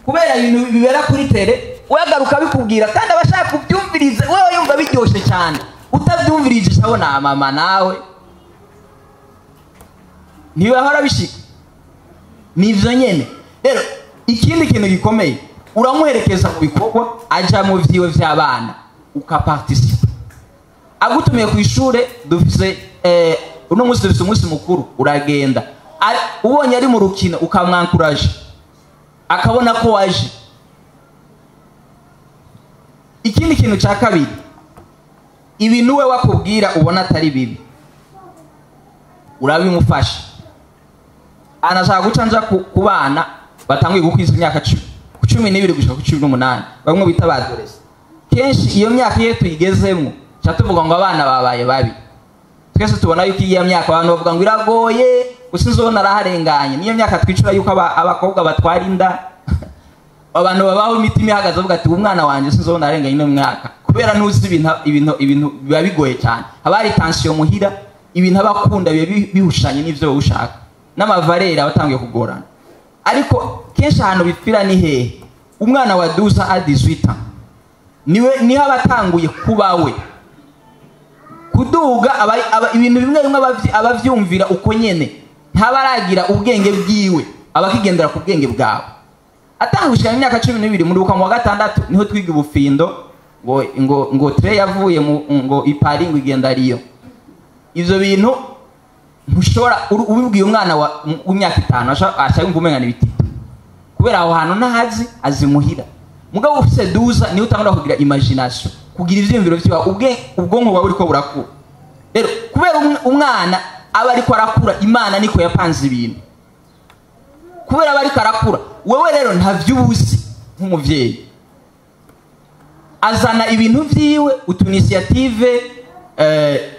Kubera ibintu bibera kuri tele, uyagaruka bikubwira kandi abashaka kubyumviriza, wewe yumva biryoshye cyane. Utabyumvirije ushabona mama nawe. Ntibahora bishika. Nivyo nyene. Rero ikindi kintu gikomeye, uramuherekeza mu bikorwa aja mu vyiwe vy'abana, ukaparticipa. Agutumiye ku ishure, dufise uno munsi dufise umunsi mukuru, uragenda. Ubonye ari mu rukino ukamwankuraje, akabona ko waje. Ikindi kintu cya kabiri, ibintu we wakubwira ubona atari bibi, urabimufasha. Anashaka guca nja ku bana batanguye gukwiza imyaka 12 gushika ku 18, bamwe bita ba adolescents. Kenshi iyo myaka iyo tuyigezemo cha tuvuga ngo abana babaye babi. Twese tubona yuko iyo myaka abantu bavuga ngo iragoye, gusa nzobona araharenganye. Niyo myaka twicura yuko abakobwa batwara inda, abantu babaho imitima ihagaze bavuga ati umwana wanje sinzobona arenganye no myaka, kubera ntuzi ibintu biba bigoye cyane. Haba hari tension muhira, ibintu abakunda biba bihushanye n'ivyo ushaka, n'amavarera abatangiye kugorana. Ariko kenshi ahantu bipfira ni hehe? Umwana wa 12 à 18 ans niwe niho abatanguye kubawe kuduga, ibintu bimwe bimwe abavyumvira uko nyene, ntabaragira ubwenge bwiwe, abakigendera ku bwenge bwawe. Atangushika imyaka 12 muri uko mu wa gatandatu niho twiga ubufindo, ngo tre yavuye mu ngo ipari ngo igenda ariyo. Ivyo bintu ntushobora ubibwiye umwana wa imyaka 5 acha yumva umenga ni bitito, kubera aho hantu ntahazi azimuhira. Mugabo ufise 12 niho utangura kugira imagination, kugira ivyiyumviro vyawe, ubwonko bwawe buriko burakura. Rero kubera umwana aba ariko arakura, Imana niko yapanze ibintu. Kubera aba ariko arakura, wewe rero ntavyuzi nk'umuvyeyi. Azana ibintu vyiwe, utu initiative,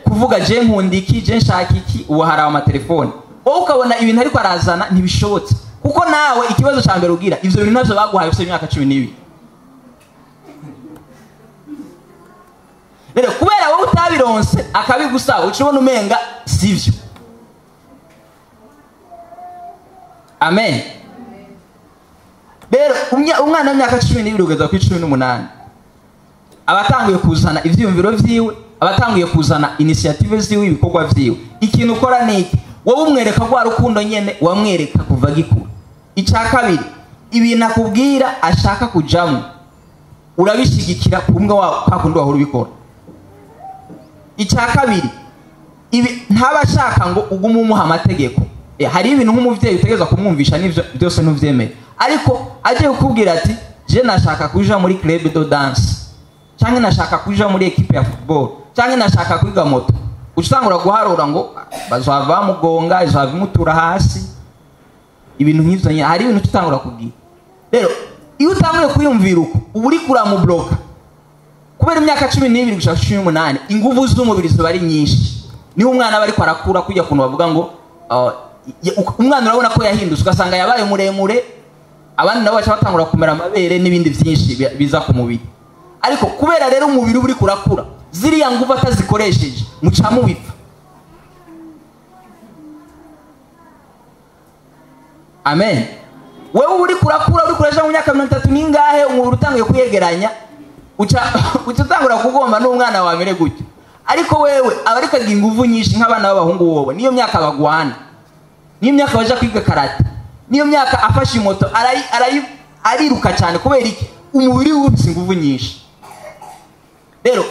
kuvuga je nkunda iki, je nshaka iki, ubu hari amatelefone. Wowe ukabona ibintu ariko arazana ntibishobotse, kuko nawe ikibazo ca mbere ugira, ivyo bintu navyo baguhaye ufise imyaka 12. Rero kubera wowe utabironse akabigusaba, uca ubona umenga sivyo. Amen. Rero umwana w'imyaka 12 kugeza kuri 18 abatanguye kuzana ivyiyumviro vyiwe, abatanguye kuzana initiative ziwe, ibikorwa vyiwe. Ikintu ukora ni iki? Wowe umwereka rwa rukundo nyene wamwereka kuva gikura. Icya kabiri, ibintu akubwira ashaka kujamwo urabishigikira kumwe wa kwa kundi wahora ubikora. Icya kabiri, ibi ntabashaka ngo ugume umuha amategeko. Hari ibintu nk'umuvyeyi utegerezwa kumwumvisha n'ivyo byose ntuvyemere, ariko agiye kukubwira ati je nashaka kuja muri club de danse, canke nashaka kuja muri equipe ya football, canke nashaka kwiga moto, ucangura guharura ngo bazava mugonga, izava mutura hasi, ibintu nk'ivyo nyene. Hari ibintu tutangura kubwira. Rero iyo utanguye kwiyumvira uko, uba uriko uramubloka. Kubera imyaka 12 gushika 18 inguvu z'umubiri ziba ari nyinshi. Niho umwana aba ariko arakura, kujya kuntu bavuga ngo umwana urabona ko yahindutse, ugasanga yabaye muremure, abandi nabo baca batangura kumera amabere n'ibindi byinshi biza ku mubiri. Ariko kubera rero umubiri uri kurakura, ziriya nguvu atazikoresheje muca mubipfa. Amen. Wewe uri kurakura, uri kuraja mu myaka 30 ningahe, umubiri utanguye kuyegeranya, uca utangura kugomba n'umwana wa mere gutyo. Ariko wewe abarika inguvu nyinshi nk'abana b'abahungu wowe, niyo myaka bagwana, niyo myaka baja kwiga karate, niyo myaka afashe moto ariruka cyane. Kubera iki? Umubiri wufise inguvu nyinshi. Rero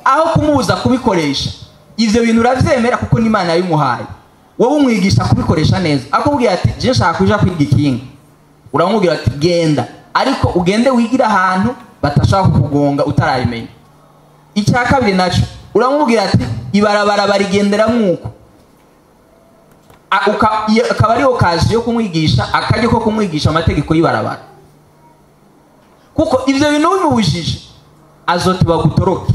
aho kumubuza kubikoresha ivyo bintu uravyemera kuko n'Imana yabimuhaye, wowe umwigisha kubikoresha neza. Akubwira ati je nshaka kuja kwiga ikinga, uramubwira ati genda, ariko ugende wigira ahantu batashaka kukugonga utarabimenya. Icya kabiri naco uramubwira ati ibarabara barigendera mwuko, akaba ari okazi yo kumwigisha, akajya ko kumwigisha amategeko y'ibarabara, kuko ivyo bintu bimubujije azotiba gutoroka.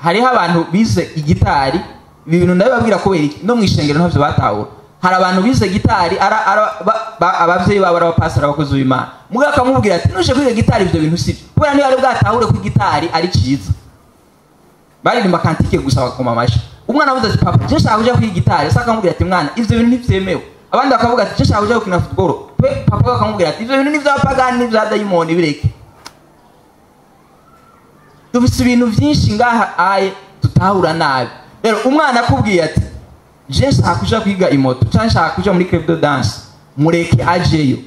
Hariho abantu bize igitari, ibi bintu ndabibabwira kubera iki, no mwishengero ntavyo batahura. Hari abantu bize gitari, abavyeyi babo ari abapasiteri, abakozi b'Imana, mugabo akamubwira ati nuje kwiga gitari ivyo bintu sivyo, kubera niba ari bwatahure ko gitari ari ciza. Baririmba kantike gusa bakoma amashi. Umwana avuze ati papa je nshaka kuja kwiga gitari, sasa akamubwira ati mwana ivyo bintu ntivyemewe. Abandi bakavuga ati nshaka kuja gukina football, pe papa akamubwira ati ivyo bintu ni vy'abapagani, ni vya dayimoni, bireke. Dufise ibintu vyinshi ngaha aye tutahura nabi. Rero umwana akubwiye ati je nshaka kuja kwiga imoto canke nshaka kuja muri club de danse, mureke ajeyo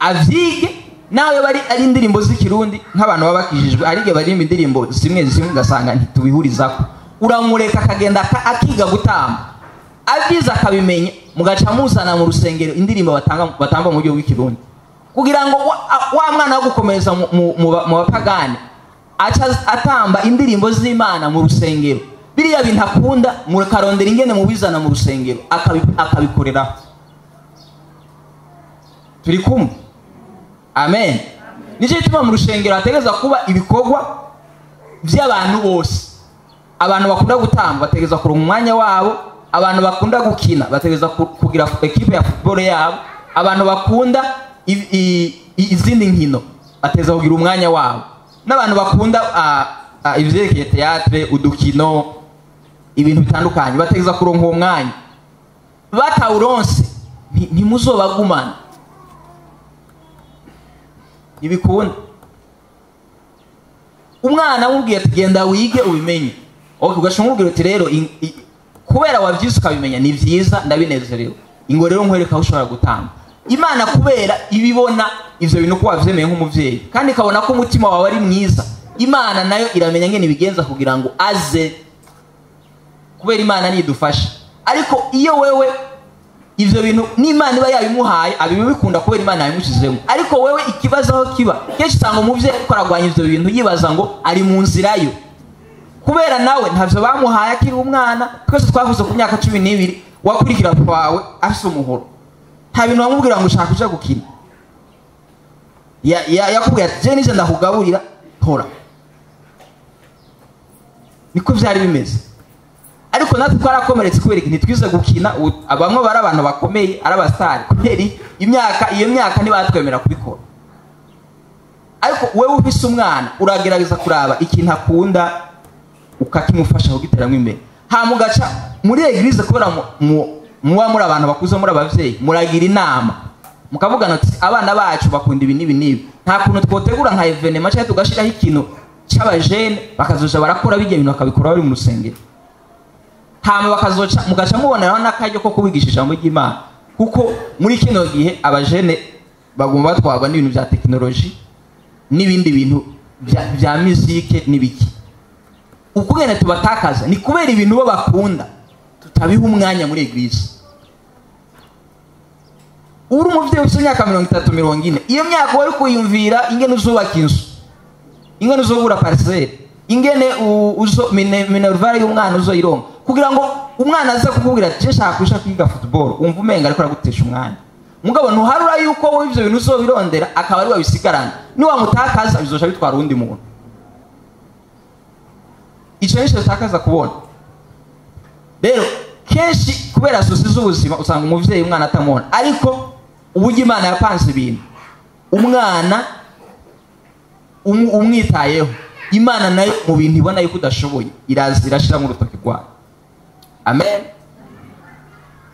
avyige. Nawe bari ari indirimbo z'ikirundi nk'abantu baba bakijijwe, arige baririmba indirimbo zimwe zimwe ugasanga ntitubihurizako. Uramureka akagenda akiga gutamba, abyize akabimenya, mugaca muzana mu rusengero indirimbo batanga mu buryo bw'ikirundi, kugira ngo wa mwana wo gukomereza mu bapagani aca atamba indirimbo z'Imana mu rusengero. Biriya bintu akunda mukarondera ingene mubizana mu rusengero akabikoreraho. Turi kumwe? Amen. Nicyo gituma mu rusengero hategereza kuba ibikorwa by'abantu bose. Abantu bakunda gutamba bategereza kuronka umwanya wabo, abantu bakunda gukina bategereza kugira equipe ya football yabo, abantu bakunda izindi nkino bategereza kugira umwanya wabo, n'abantu bakunda ivyerekeye théâtre, udukino, ibintu bitandukanye bategereza kuronka uwo mwanya. Batawuronse ntimuzobagumana, ntibikunda. Umwana amubwiye ati genda wige ubimenye, okay, ugaca umubwira uti rero kubera wavyize ukabimenya ni vyiza, ndabinezerewe, ingo rero nkwereka aho ushobora gutanga. Imana kubera ibibona ivyo bintu ko wavyemeye nk'umuvyeyi, kandi ikabona ko umutima wawe ari mwiza, Imana nayo iramenya ngene ibigenza kugira ngo aze, kubera Imana nidufasha. Ariko iyo wewe ivyo bintu n'Imana iba yabimuhaye abibikunda kubera Imana yabimushizemo, ariko wewe ikibazo aho kiba kenshi usanga umuvyeyi ariko aragwanya ivyo bintu yibaza ngo ari mu nzira yo, kubera nawe ntavyo bamuhaye akiri umwana. Twese twakuze ku myaka 12, wakurikira papa wawe afise umuhoro, nta bintu bamubwira ngo ushaka kuja gukina, yakubwira ati je nije ndakugaburira hora. Niko vyari bimeze. Ariko natwe twarakomeretse kubera iki? Ntitwize gukina. Bamwe bari abantu bakomeye, ari abasitari, kubera iyo myaka ntibatwemera kubikora. Ariko wewe ufise umwana uragerageza kuraba ikintu akunda ukakimufasha kugiteramwo imbere. Hama ugaca muri eglise, kubera muba muri abantu bakuze, muri abavyeyi, muragira inama mukavugana ati abana bacu bakunda ibi n'ibi n'ibi, nta kuntu twotegura nka evenement cyangwa tugashiraho ikintu c'abajene bakazoja barakora bijya bintu bakabikora bari mu rusengero. Hama bakazoca mugaca muboneraho n'akaryo ko kubigisha ijambo ry'Imana, kuko muri kino gihe abajene bagomba batwarwa n'ibintu vya tekinoloji n'ibindi bintu vya musique n'ibiki. Ukugene tubatakaza ni kubera ibintu bo bakunda tutabiha umwanya muri eglise. Uri umuvyeyi ufite imyaka 30, 40, iyo myaka wari kuyumvira ingene uzubaka inzu, ingene uzobura parcelle, ingene uzo minerval y'umwana uzoyironka, kugira ngo umwana aze kukubwira ati nshaka kuja kwiga football, umva umenga ariko aragutesha umwanya. Mugabo ntuharura yuko wowe ivyo bintu uzobirondera akaba ari wabisigarana, niwamutakaza bizoca bitwara uwundi muntu. Ico nico tutakaza kubona. Rero kenshi kubera sosi z'ubuzima usanga umuvyeyi umwana atamubona, ariko uburyo Imana yapanze ibintu, umwana umwitayeho, Imana nayo mu bintu ibona yuko udashoboye iraza irashira mu rutoki rwayo. Amen.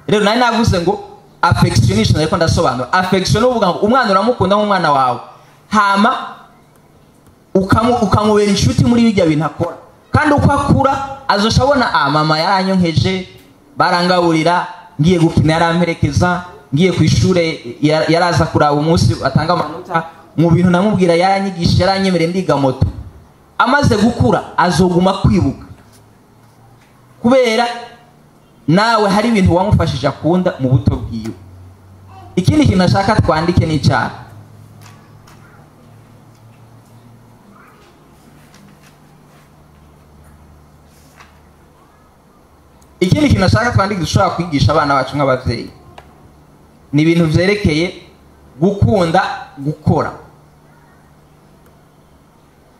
Rero nari navuze ngo affectionism, ariko ndasobanura affection uvuga ngo umwana uramukunda nk'umwana wawe, hama ukamubera inshuti muri bijya bintu akora, kandi uko akura azoshabona mama yaranyonkeje, barangaburira, ngiye gukina yaramperekeza, ngiye ku ishure yaraza kuraba umunsi atanga amanota, mu bintu namubwira yaranyigisha, yaranyemereye ndiga moto. Amaze gukura azoguma kwibuka, kubera nawe hari ibintu wamufashije akunda mu buto bwiwe. Ikindi kintu nashaka twandike ni icyaha. Ikindi kintu nashaka twandike dushobora kwigisha abana bacu nk'abavyeyi ni ibintu vyerekeye gukunda gukora.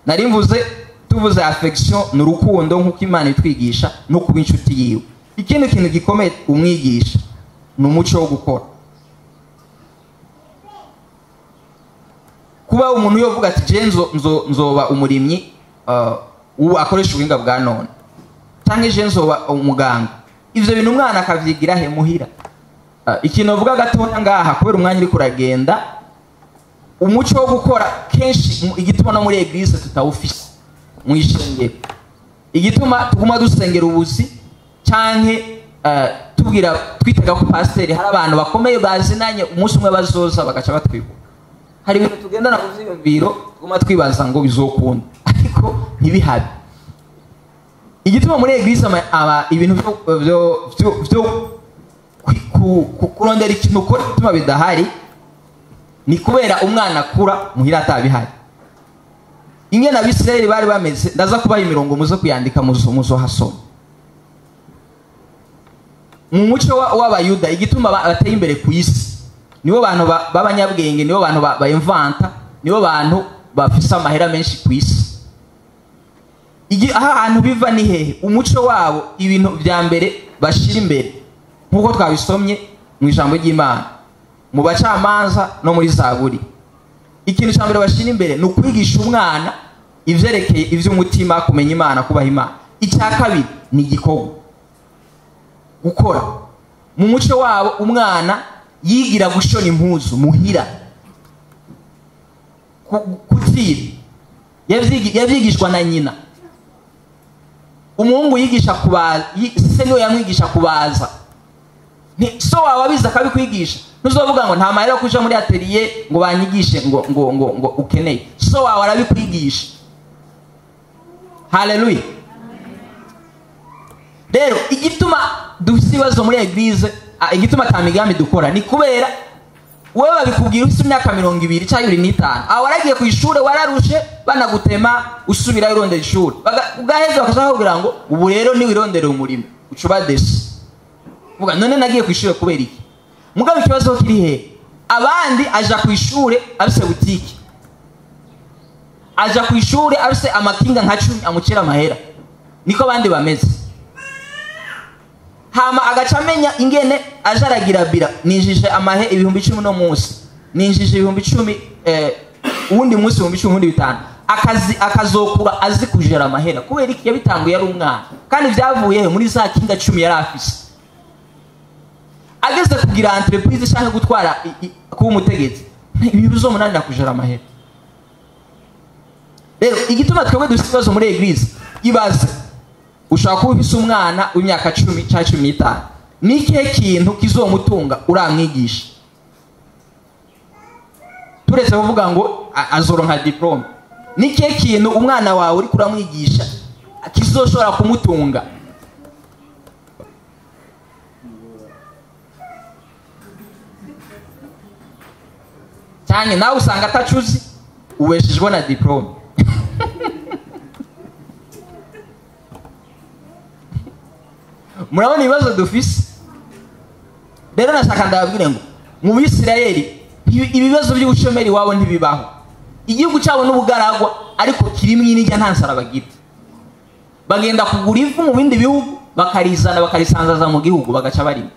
Nari mvuze tuvuze affection ni urukundo nk'uko Imana itwigisha no kuba inshuti yiwe. Ikindi kintu gikomeye umwigisha ni umuco wo gukora. Kuba umuntu yovuga ati je nzoba umurimyi ubu akoresha ubuhinga bwa none, canke je nzoba umuganga, Ivyo bintu umwana akavyigira he? Muhira. Ikintu uvuga gatoya ngaha, kubera umwanya uri kuragenda, umuco wo gukora kenshi igituma no muri église tutawufise mu ishengero, igituma tuguma dusengera ubuzi canke tubwira twitega ko pasiteri hari abantu bakomeye bazinanye umunsi umwe bazoza bagaca batwibuka. Hari ibintu tugendana ku vyiyumviro tuguma twibaza ngo bizokunda, ariko ntibihabe. Igituma muri église aba ibintu byo kurondera ikintu ukora igituma bidahari ni kubera umwana akura muhira atabihari. Ingene Abisirayeli bari bameze, ndaza kubaha imirongo muzo kuyandika, muzo hasoma. Mu muco w'Abayuda, igituma bateye imbere ku isi, nibo bantu b'abanyabwenge, nibo bantu bayimvanta, nibo bantu bafise amahera menshi ku isi. Aho hantu biva ni hehe? Umuco wabo, ibintu vya mbere bashira imbere, nk'uko twabisomye mu ijambo ry'Imana mu Bacamanza no muri Zaburi, ikintu cya mbere bashira imbere ni ukwigisha umwana ivyerekeye ivy'umutima, kumenya Imana, kubaha Imana. Icya kabiri ni igikorwa, gukora. Mu muco wabo umwana yigira gushona impuzu muhira, kutira, yavyigishwa na nyina. Umuhungu yigisha kubaza, se niwe yamwigisha kubaza. Ni so wawe abizi akabikwigisha. Ntuzovuga ngo nta mahera yo kuja muri atelier ngo banyigishe ngo ukeneye. So wawe arabikwigisha. Haleluya! Rero igituma dufite ibibazo muri église, igituma ata migambi dukora, ni kubera wowe babikubwira ufite imyaka 20 cyangwa 25. Aho waragiye ku ishuri, wararushe, banagutema, usubirayo urondera ishuri. Ugaheza bakashaka kugira ngo ubu rero niwirondere umurimo uca uba déçu, uvuga: "None nagiye ku ishuri kubera iki?" Mugabo ikibazo kiri he? Abandi aja ku ishuri afise butike, aja ku ishuri afise amakinga nka 10 amucira amahera. Niko abandi bameze. Hama agaca amenya ingene aja aragira bira: ninjije amahe 10,000 no munsi, ninjije 10,000, uwundi munsi 10,000, uwundi 5. Akazi akazokura azi kujera amahera. Kubera iki? Yabitanguye ari umwana, kandi vyavuye he? Muri za kinga 10 yari afise. Ageze kugira entreprise canke gutwara, kuba umutegetsi, ibi bizomunanira kujera amahera. Rero igituma twebwe dufite ibibazo muri église, ibaze ushobora kuba ufise umwana w'imyaka 10 cyangwa 15, ni ikihe kintu kizomutunga uramwigisha, turetse kuvuga ngo azoronka diplôme? Ni ikihe kintu umwana wawe uriko uramwigisha kizoshobora kumutunga? Cyane nawe usanga atacuzi, ubeshejwe na diplôme. Murabona ibibazo dufise. Rero nashaka ndababwire ngo mu Bisirayeli ibibazo by'ubushomeri wabo ntibibaho. Igihugu cyabo n'ubugaragwa, ariko kirimwo inijya, nta nzara bagira. Bagenda kugura ivu mu bindi bihugu, bakarizana, bakarisanzaza mu gihugu, bagaca barima.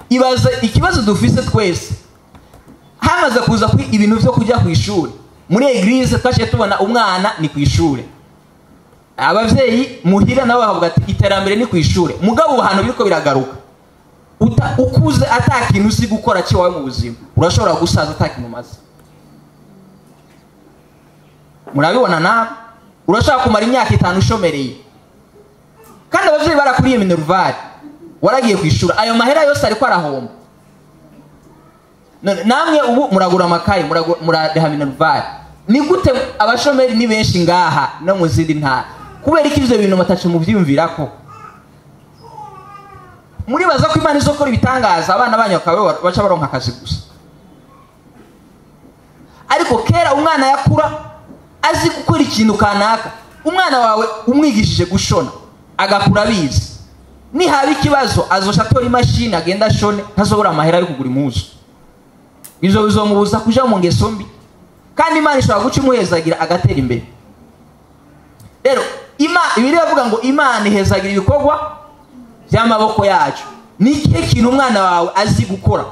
Ibaze ikibazo dufise twese. Hamaze kuza kuri ibintu byo kujya ku ishuri muri église, twaciye tubona umwana ni ku ishuri. Abavyeyi muhira nabo bakavuga ati iterambere ni ku ishuri. Mugabo ubu hantu biriko biragaruka, ukuze ata kintu uzi gukora kiwawe mu buzima, urashobora gusaza ata kintu umaze. Murabibona nawe, urashobora kumara imyaka 5 ushomereye, kandi abavyeyi barakuriye minerval, waragiye ku ishuri, ayo mahera yose ariko arahomba. None namwe ubu muragura amakaye, muradeha minerval. Ni gute abashomeri ni benshi ngaha no mu zindi ntara? Kubera iki ivyo bintu matacu muvyiyumvirako? Muribaza ko Imana izokora ibitangaza, abana banyu bakaba baca baronka akazi gusa? Ariko kera umwana yakura azi gukora ikintu kanaka. Umwana wawe umwigishije gushona, agakura abizi, nihaba ikibazo azosha atora imashini agenda ashone, ntazobura amahera yo kugura impuzu. Ivyo bizomubuza kuja mu ngeso mbi, kandi Imana ishobora guca imuhezagira agatera imbere. Rero Bibiliya iravuga ngo Imana ihezagira ibikorwa by'amaboko yacu. Ni ikihe kintu umwana wawe azi gukora?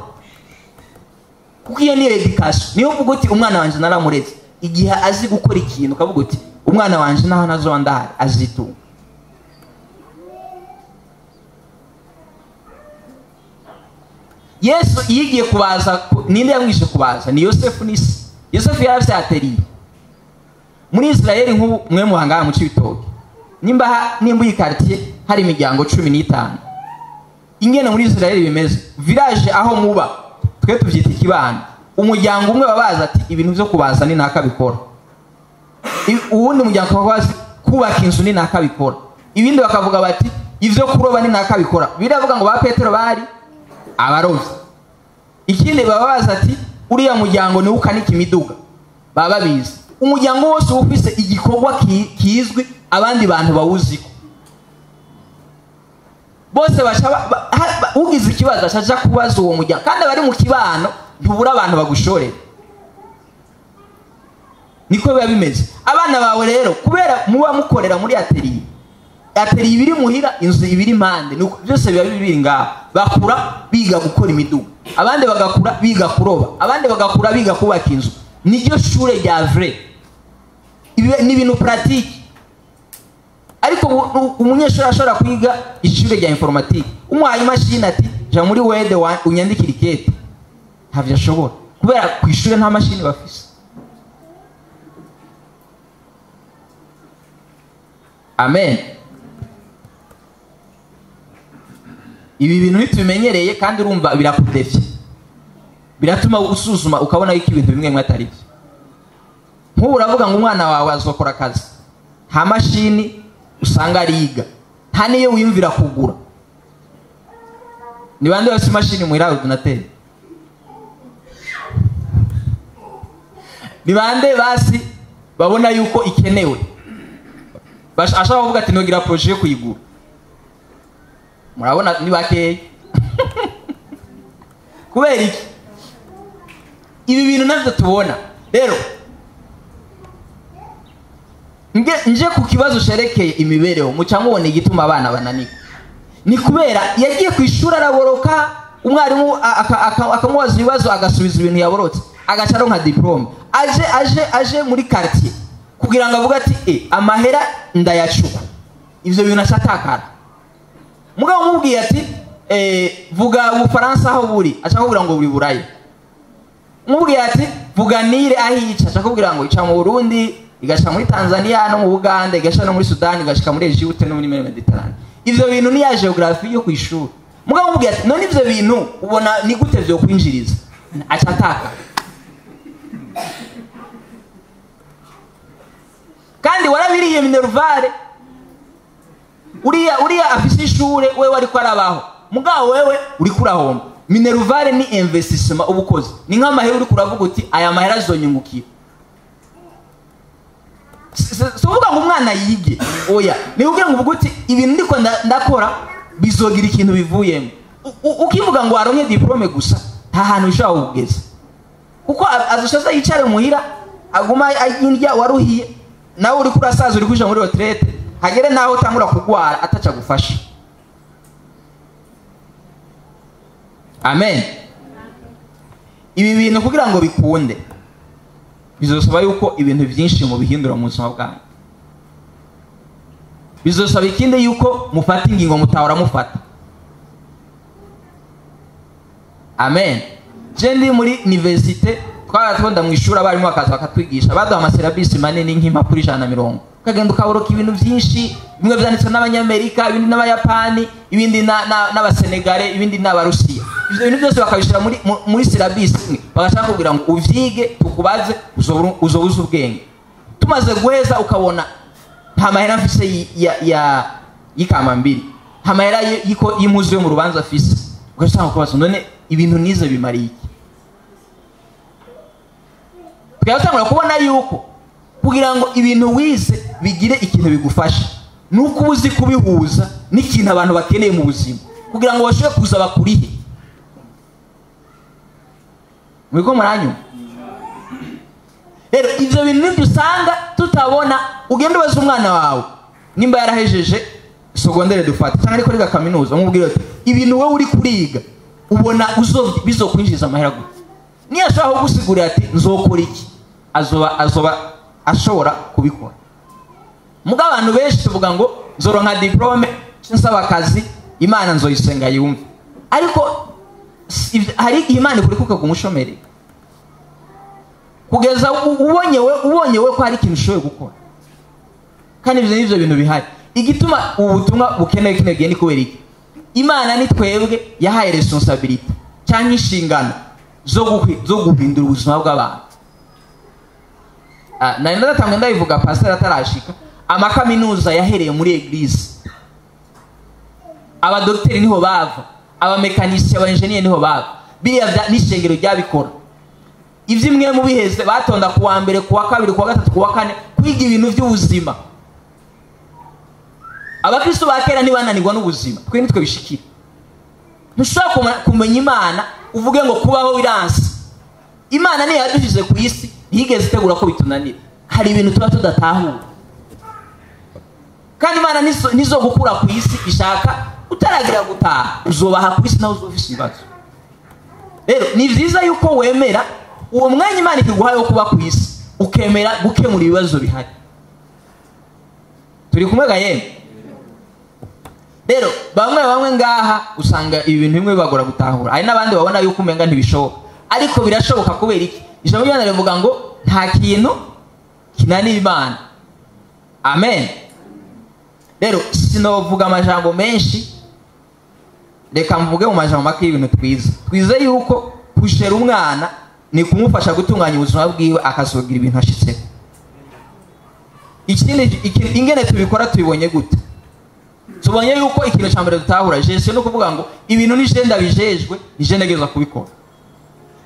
Kuko iyo niyo éducation. Niyo uvuga uti: "Umwana wanjye naramureze." Igihe azi gukora ikintu, ukavuga uti Umwana wanje naho nazoba ndahari azitunga. Yesu yigiye kubaza, ninde yamwishe kubaza? Ni Yosefu n'isi. Yosefu yarafise atelier muri Israeli. Nk'ubu mwe muhangara mu Cibitoke, nimba iyi quartier hari imiryango 15, ingene muri Israeli bimeze, village aho muba twe tuvyita ikibano, umuryango umwe babaza ati ibintu byo kubaza ni nakabikora, uwundi muryango babaza kubaka inzu ni nakabikora, ibindi bakavuga bati ivyo kuroba ni nakabikora. Biravuga ngo ba Petero bari abarovyi. Ikindi babaza ati uriya muryango ni ukanika imiduga, baba babizi. Umuryango wose ufise igikorwa kizwi abandi bantu bawuziko bose baca ugize ikibazo ashaja kubaza uwo muryango, kandi abari mu kibano ntubura abantu bagushorera. Niko biba bimeze. Abana bawe rero kubera muba mukorera muri atelier, atelier ibiri muhira, inzu ibiri impande, nuko byose biba bibiri ngaho. Bakura biga gukora imiduga, abandi bagakura biga kuroba, abandi bagakura biga kubaka inzu. Niryo shure rya vrai, ni ibintu pratique. Ariko umunyeshuri ashobora kwiga ishure rya informatique, umuhaye imashini ati ja muri Word unyandikira ikete, ntavyo ashobora kubera ku ishure nta mashini bafise. Amen. Ibi bintu ntitubimenyereye kandi urumva birakudefye, biratuma usuzuma ukabona yuko ibintu bimwe bimwe atari byo. Nk'ubu uravuga ngo umwana wawe azokora akazi, nta mashini usanga ariga, nta niyo wiyumvira kugura. Ni bande bafite imashini muhira ordinateur? Ni bande basi babona yuko ikenewe, ashaka kuvuga ati nogira projet yo kuyigura? Murabona ni bakeye. Kubera iki? Ibi bintu navyo tubona. Rero nje ku kibazo cerekeye imibereho, muca mubona igituma abana bananirwa. Ni kubera yagiye ku ishuri araboroka, umwarimu akamubaza ibibazo agasubiza ibintu yaborotse, agaca aronka diplome. Aje muri quartier kugira ngo avuge ati amahera ndayacuka, ivyo bintu acatakara. Mugabo umubwiye ati vuga Ubufaransa aho buri, aca akubwira ngo buri Burayi. Umubwiye ati vuga Nile aho ica, aca akubwira ngo ica mu Burundi, igaca muri Tanzania no mu Buganda, igaca no muri Sudani, igashika muri Egypte no muri Mediterane. Ivyo bintu ni ya geography yo kwishuri. Mugabo umubwiye ati none ivyo bintu ubona ni gute vyo kwinjiriza, aca ataka. Kandi warabiriye minervare, uriya afise ishure wewe ariko arabaho, mugabo wewe uri kurahomba. Minervare ni investissement ubukozi, ni nk'amahera uri kuravuga uti aya mahera azonyungukira. Suvuga ngo umwana yige, oya, ni kugira ngo uvuge uti ibintu ndiko ndakora bizogira ikintu bivuyemo. Ukivuga ngo aronke diplome gusa, nta hantu bishobora kugeza, kuko azoshaza yicare muhira aguma indya waruhiye, nawe uri kurasaza uri kuja muri retraite, hagere naho utangura kugwara ataca gufasha. Amen. Ibi bintu kugira ngo bikunde bizosaba yuko ibintu byinshi mu bihindura mu buzima bwanyu. Bizosaba ikindi yuko mufata ingingo mutahora mufata. Amen. Je ndi muri université twaratonda mu ishuri, abarimu bakaza bakatwigisha, baduha amaserabisi manini nk'impapuro 150, ukagenda ukaboroka ibintu byinshi, bimwe vyanditswe n'Abanyamerika, ibindi n'Abayapani, ibindi n'Abasenegale, ibindi n'Abarusiya. Ivyo bintu byose bakabishira muri syllabus imwe, bagashaka kugira ngo uvyige tukubaze uzobuze ubwenge. Tumaze guheza ukabona nta mahera mfise ya y'ikamambiri, nta mahera y'impuzu yo mu rubanza afise, ugasanga kubaza none ibintu nize bimariye iki? Twatangura kubona yuko kugira ngo ibintu wize bigire ikintu bigufasha, nuko ubuzi kubihuza n'ikintu abantu bakeneye mu buzima kugira ngo bashobore kuza bakurihe. Mwiko muranyu. Rero ivyo bintu nibyo usanga tutabona. Ugenda ubaza umwana wawe nimba yarahejeje secondaire dufate cyangwa ariko riga kaminuza, umubwire ati ibintu wewe uri kuriga ubona bizokwinjiza amahera gute? Niyo ashobora kugusigurira ati nzokora iki, azoba ashobora kubikora. Muga abantu benshi tuvuga ngo nzoronka diplome nsaba akazi, Imana nzoyisenga yumve. Ariko hari igihe Imana ikureka kumushomeri kugeza ubonye we ko hari ikintu ushoboye gukora. Kandi ivyo nivyo bintu bihari. Igituma ubu butumwa bukenewe kino gihe ni kubera iki? Imana ni twebwe yahaye responsabilité cyangwa inshingano zo guhindura ubuzima bw'abantu. Nari ndatanzwe ndabivuga pastor atarashika. Amakaminuza yahereye muri église, abadogiteri niho bava, abamekanisiye, abaenjeniyeri niho bava. Biriya n'ishengero ryabikora. Ivyo imwe mu biheze batonda kuwa mbere, kuwa kabiri, kuwa gatatu, kuwa kane, kwiga ibintu by'ubuzima. Abakristo ba kera ntibananirwa n'ubuzima, twe nitwe bishikira. Ntushobora kumenya Imana uvuge ngo kubaho biranse. Imana niyo yadushyize ku isi, ntiyigeze itegura ko bitunanira. Hari ibintu tuba tudatahura, kandi Imana nizo gukura ku isi ishaka utaragira gutaha. Uzobaha ku isi nawe uzofise ibibazo. Rero ni vyiza yuko wemera uwo mwanya Imana ikiguhaye wo kuba ku isi, ukemera gukemura ibibazo bihari. Turi kumwe ga yemwe? Rero bamwe bamwe ngaha usanga ibi bintu bimwe bibagora gutahura, hari n'abandi babona yuko umenga ntibishoboka, ariko birashoboka. Kubera iki? Ijambo ry'Imana rivuga ngo nta kintu kinanira Imana. Amen. Rero sinovuga amajambo menshi, reka mvuge mu majambo make y'ibintu twize. Twize yuko kushera umwana ni kumufasha gutunganya ubuzima bwiwe, akazogira ibintu ashitseho. Ikindi, ingene tubikora tubibonye gute? Tubonye yuko ikintu cya mbere dutahura gestion no kuvuga ngo ibintu ni je ndabijejwe, ni je ntegerezwa kubikora.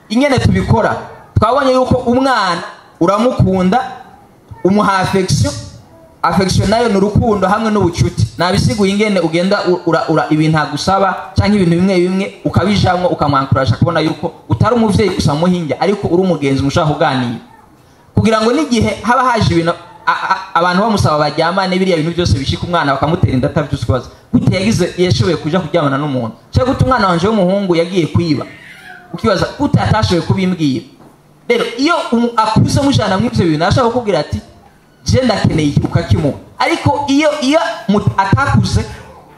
Ingene tubikora, twabonye yuko umwana uramukunda, umuha affection. Affection nayo ni urukundo hamwe n'ubucuti. Nabisiguye ingene ugenda ura ibintu agusaba cyangwa ibintu bimwe bimwe ukabijamwo, ukamwankuraje kubona yuko utari umuvyeyi gusa muhinja, ariko uri umugenzi mushaka kuganira, kugira ngo n'igihe haba haje ibintu abantu bamusaba baryamane, biriya bintu byose bishika umwana bakamutera inda atavyuze, ukibaza gute yagize yashoboye kuja kuryamana n'umuntu, cyangwa gute umwana wanje w'umuhungu yagiye kwiba, ukibaza gute atashoboye kubimbwira. Rero iyo akuze mujana mw'ivyo bintu, arashaka kukubwira ati je ndakeneye iki, ukakimuha. Ariko iyo atakuze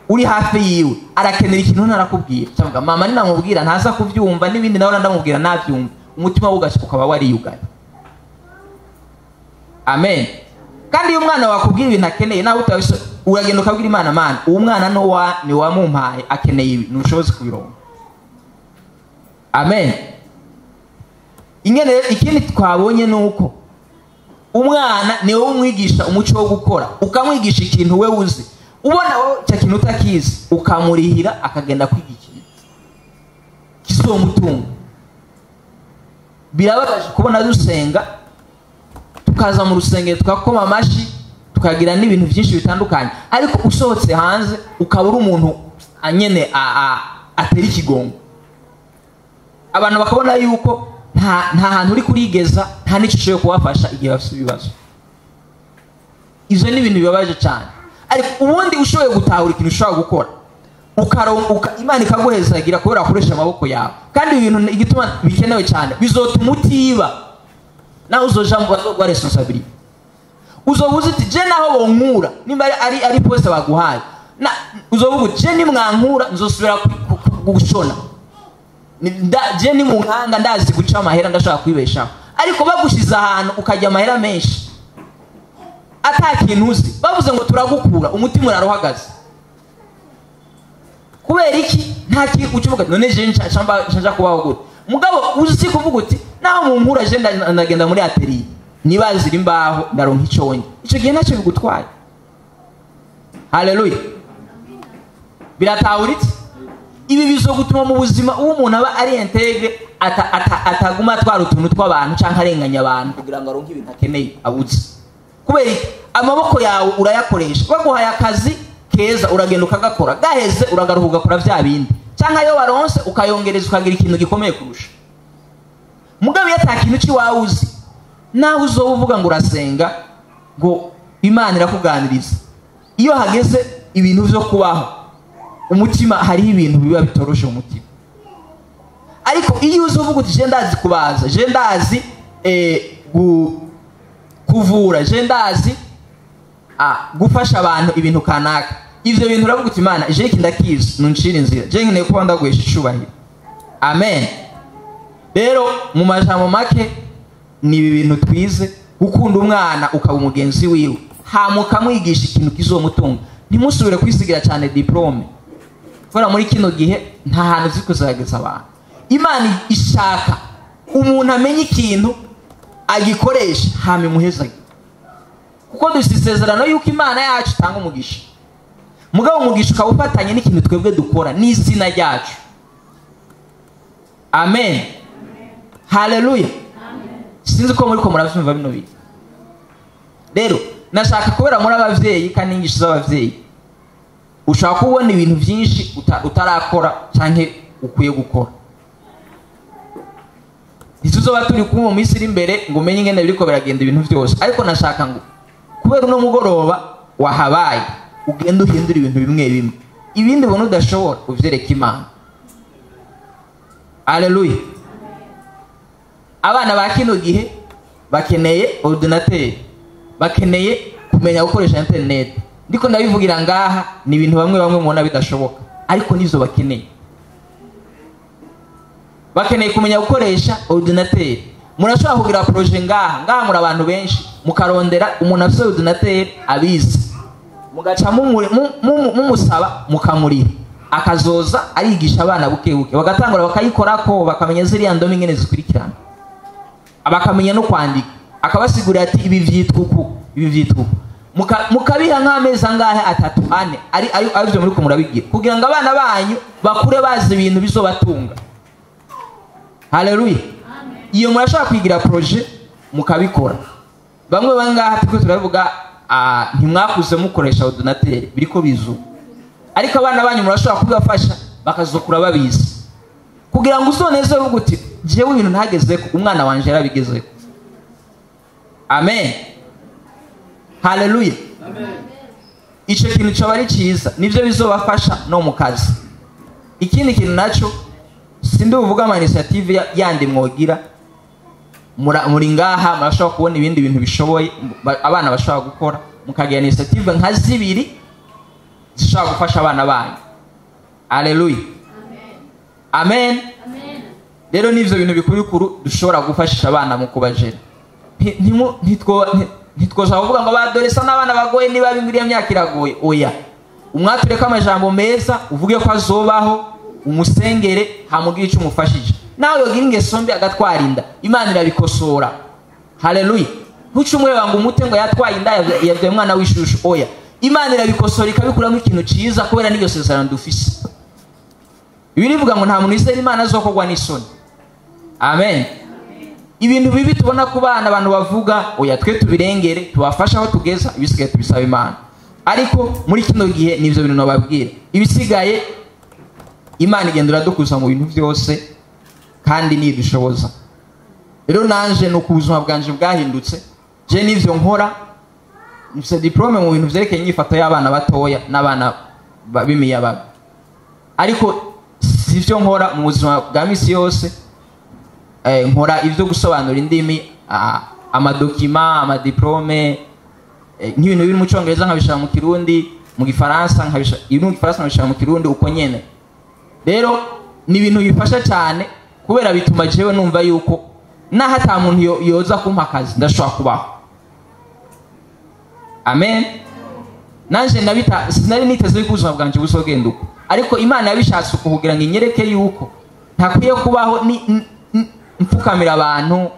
uri hafi yiwe, arakenera ikintu ntarakubwira, cyangwa mama ninamubwira ntaza kuvyumva, n'ibindi nawe ndamubwira navyumva, umutima we ukaba wariyugaye. Amen. Kandi iyo umwana wakubwira ibintu akeneye nawe utabiso, uragenda ukabwira Imana: "Mana, uwo mwana no wa ni wamumpaye akeneye ibi, ntushoboze kubironka." Amen. Ingene ikindi twabonye nuko umwana ni wowe umwigisha umuco wo gukora, ukamwigisha ikintu we uzi. Ubona wowe icyo kintu utakizi, ukamurihira akagenda kwiga ikintu kizomutunga. Birababaje kubona dusenga, tukaza mu rusengero, tukakoma amashi, tukagira n'ibintu byinshi bitandukanye, ariko usohotse hanze ukaba uri umuntu nyene atera ikigongo abantu, bakabona yuko nta hantu uri kurigeza, nta n'icyo ushoboye kubafasha igihe bafite ibibazo. Ivyo ni ibintu bibabaje cyane. Ariko ubundi ushoboye gutahura ikintu ushobora gukora, Imana ikaguhezagira kubera wakoresha amaboko yawe. Kandi ibi bintu igituma bikenewe cyane, bizotuma utiba nawe uzoja mu bazoguha responsabilité. Uzoba uzi uti je naho bonkura, nimba ari poste baguhaye, na uzovuga uti je nimwankura nzosubira gushona. Je ni mu nkanga ndazi guca amahera, ndashobora kwibeshaho. Ariko bagushize ahantu ukajya amahera menshi ata kintu uzi, bavuze ngo turagukura, umutima uraruhagaze. Kubera iki? Nta kintu uca uvuga none je nca kubaho gute? Mugabo uzi kuvuga uti naho mu nkura je ndagenda muri atelier nibazira imbaho, ndaronka ico ndya, ico gihe ntacyo bigutwaye. Haleluya! Biratahuritse? Ibi bizogutuma mu buzima uwo umuntu aba ari intègre, ataguma atwara utuntu tw'abantu canke arenganya abantu kugira ngo aronke ibintu akeneye abuze. Kubera iki? Amaboko yawe urayakoresha. Baguhaye akazi keza, uragenda ukagakora, gaheze uragaruka ugakora vya bindi, canke ayo waronse ukayongereza, ukagira ikintu gikomeye kurusha. Mugabo iyo ata kintu c'iwawe uzi, nawe uzoba uvuga ngo urasenga, ngo Imana irakuganiriza, iyo hageze ibintu vyo kubaho, umutima hariho ibintu biba bitoroshe umutima. Ariko iyo uzi uvuga uti je ndazi kubaza, je ndazi kuvura, je ndazi gufasha abantu ibintu kanaka. Ivyo bintu uravuga uti Imana je iki ndakizi, nuncira inzira, je nkeneye kuba ndaguhesha icubahiro. Amen. Rero mu majambo make ni ibi bintu twize: gukunda umwana ukaba umugenzi wiwe, hama ukamwigisha ikintu kizomutunga. Ntimusubire kwisigira cyane diplôme, kubera muri kino gihe nta hantu ziri kuzageza abantu. Imana ishaka umuntu amenya ikintu agikoresha, hama imuhezage, kuko dufite isezerano yuko Imana yacu itanga umugisha. Mugabo umugisha ukaba ufatanye n'ikintu twebwe dukora n'izina ryacu. Amen, haleluya. Sinzi ko muri ko murabyumva bino bintu. Rero nashaka, kubera muri abavyeyi kandi inyigisho z'abavyeyi, ushobora kubona ibintu byinshi utarakora canke ukwiye gukora. Ntituzoba turi kumwe mu minsi iri imbere ngo umenye ingene biriko biragenda ibintu byose, ariko nashaka ngo kubera uno mugoroba wahabaye ugende uhindura ibintu bimwe bimwe, ibindi ubona udashobora uvyereke Imana. Aleluya. Abana ba kino gihe bakeneye ordinateur, bakeneye kumenya gukoresha internet. Ndiko ndabivugira ngaha, ni ibintu bamwe bamwe mubona bidashoboka, ariko nivyo bakeneye. Bakeneye kumenya gukoresha ordinateur. Murashobora kugira projet ngaha ngaha, muri abantu benshi, mukarondera umuntu afite ordinateur abizi, mugaca mumusaba, mukamurira, akazoza arigisha abana buke buke, bagatangura bakayikorako, bakamenya ziriya ndome ingene zikurikirana, bakamenya no kwandika, akabasigurira ati ibi vyitwa uku, ibi vyitwa uku. Mukabiha nk'amezi angahe, 3, 4, ari aribyo muri ko murabigira, kugira ngo abana banyu bakure bazi ibintu bizobatunga. Haleluya. Iyo murashobora kwigira projet mukabikora. Bamwe bangaha turiko turavuga, ntimwakuze mukoresha ordinateur, biriko bizu, ariko abana banyu murashobora kubibafasha bakazokura babizi, kugira ngo uzoneze uvuge uti jewe ibintu ntagezeko umwana wanje yarabigezeko. Amen, haleluya. Ico kintu coba ari ciza, nivyo bizobafasha no mu kazi. Ikindi kintu naco, sindi buvuga ama initiative yandi mwogira muri ngaha, murashobora kubona ibindi bintu bishoboye abana bashobora gukora, mukagira initiative nka zibiri zishobora gufasha abana banyu. Aleluya, amen. Rero n'ivyo bintu bikuru bikuru dushobora gufashisha abana mu kubajera. Ntitwoza kuvuga ngo abadolescents n'abana bagoye, niba bingiriye myaka iragoye. Oya, umwatureko amajambo meza, uvuge ko azobaho, umusengere, hamubwire icyo umufashije. Nawe yogira ingeso mbi agatwara inda, Imana irabikosora. Haleluya. Ntuce umureba ngo umute ngo yatwaye inda, yabyaye umwana w'ishushu. Oya, Imana irabikosora ikabikuramo ikintu ciza, kubera n'iryo sezerano dufise. Bibiliya ivuga ngo nta muntu wizera Imana azokorwa n'isoni. Amen. Ibintu bibi tubona ku bana abantu bavuga, oya, twe tubirengere, tubafashe aho tugeza, ibisigaye tubisaba Imana. Ariko muri kino gihe nivyo bintu nababwira. Ibisigaye Imana igenda iradukuza mu bintu byose kandi nidushoboza. Rero nanje nuko ubuzima bwanje bwahindutse, je nivyo nkora, mfise diplôme mu bintu vyerekeye inyifato y'abana batoya n'abana b'imiyabaga, ariko sivyo nkora mu buzima bwa misi yose. Nkora ivyo gusobanura indimi, amadocuments, amadiplômes, nk'ibintu biri mu Congereza nkabishira mu Kirundi, mu Gifaransa nkabishira, ibiri mu Gifaransa nkabishira mu Kirundi, uko nyene. Rero ni ibintu bifasha cyane, kubera bituma jewe numva yuko naho ata muntu yoza kumpa akazi ndashobora kubaho. Amen. Nanje nabita sinari niteze yuko ubuzima bwanje buzogenda uko, ariko Imana yabishatse uko kugira ngo inyereke yuko ntakwiye kubaho ni mfukamira abantu.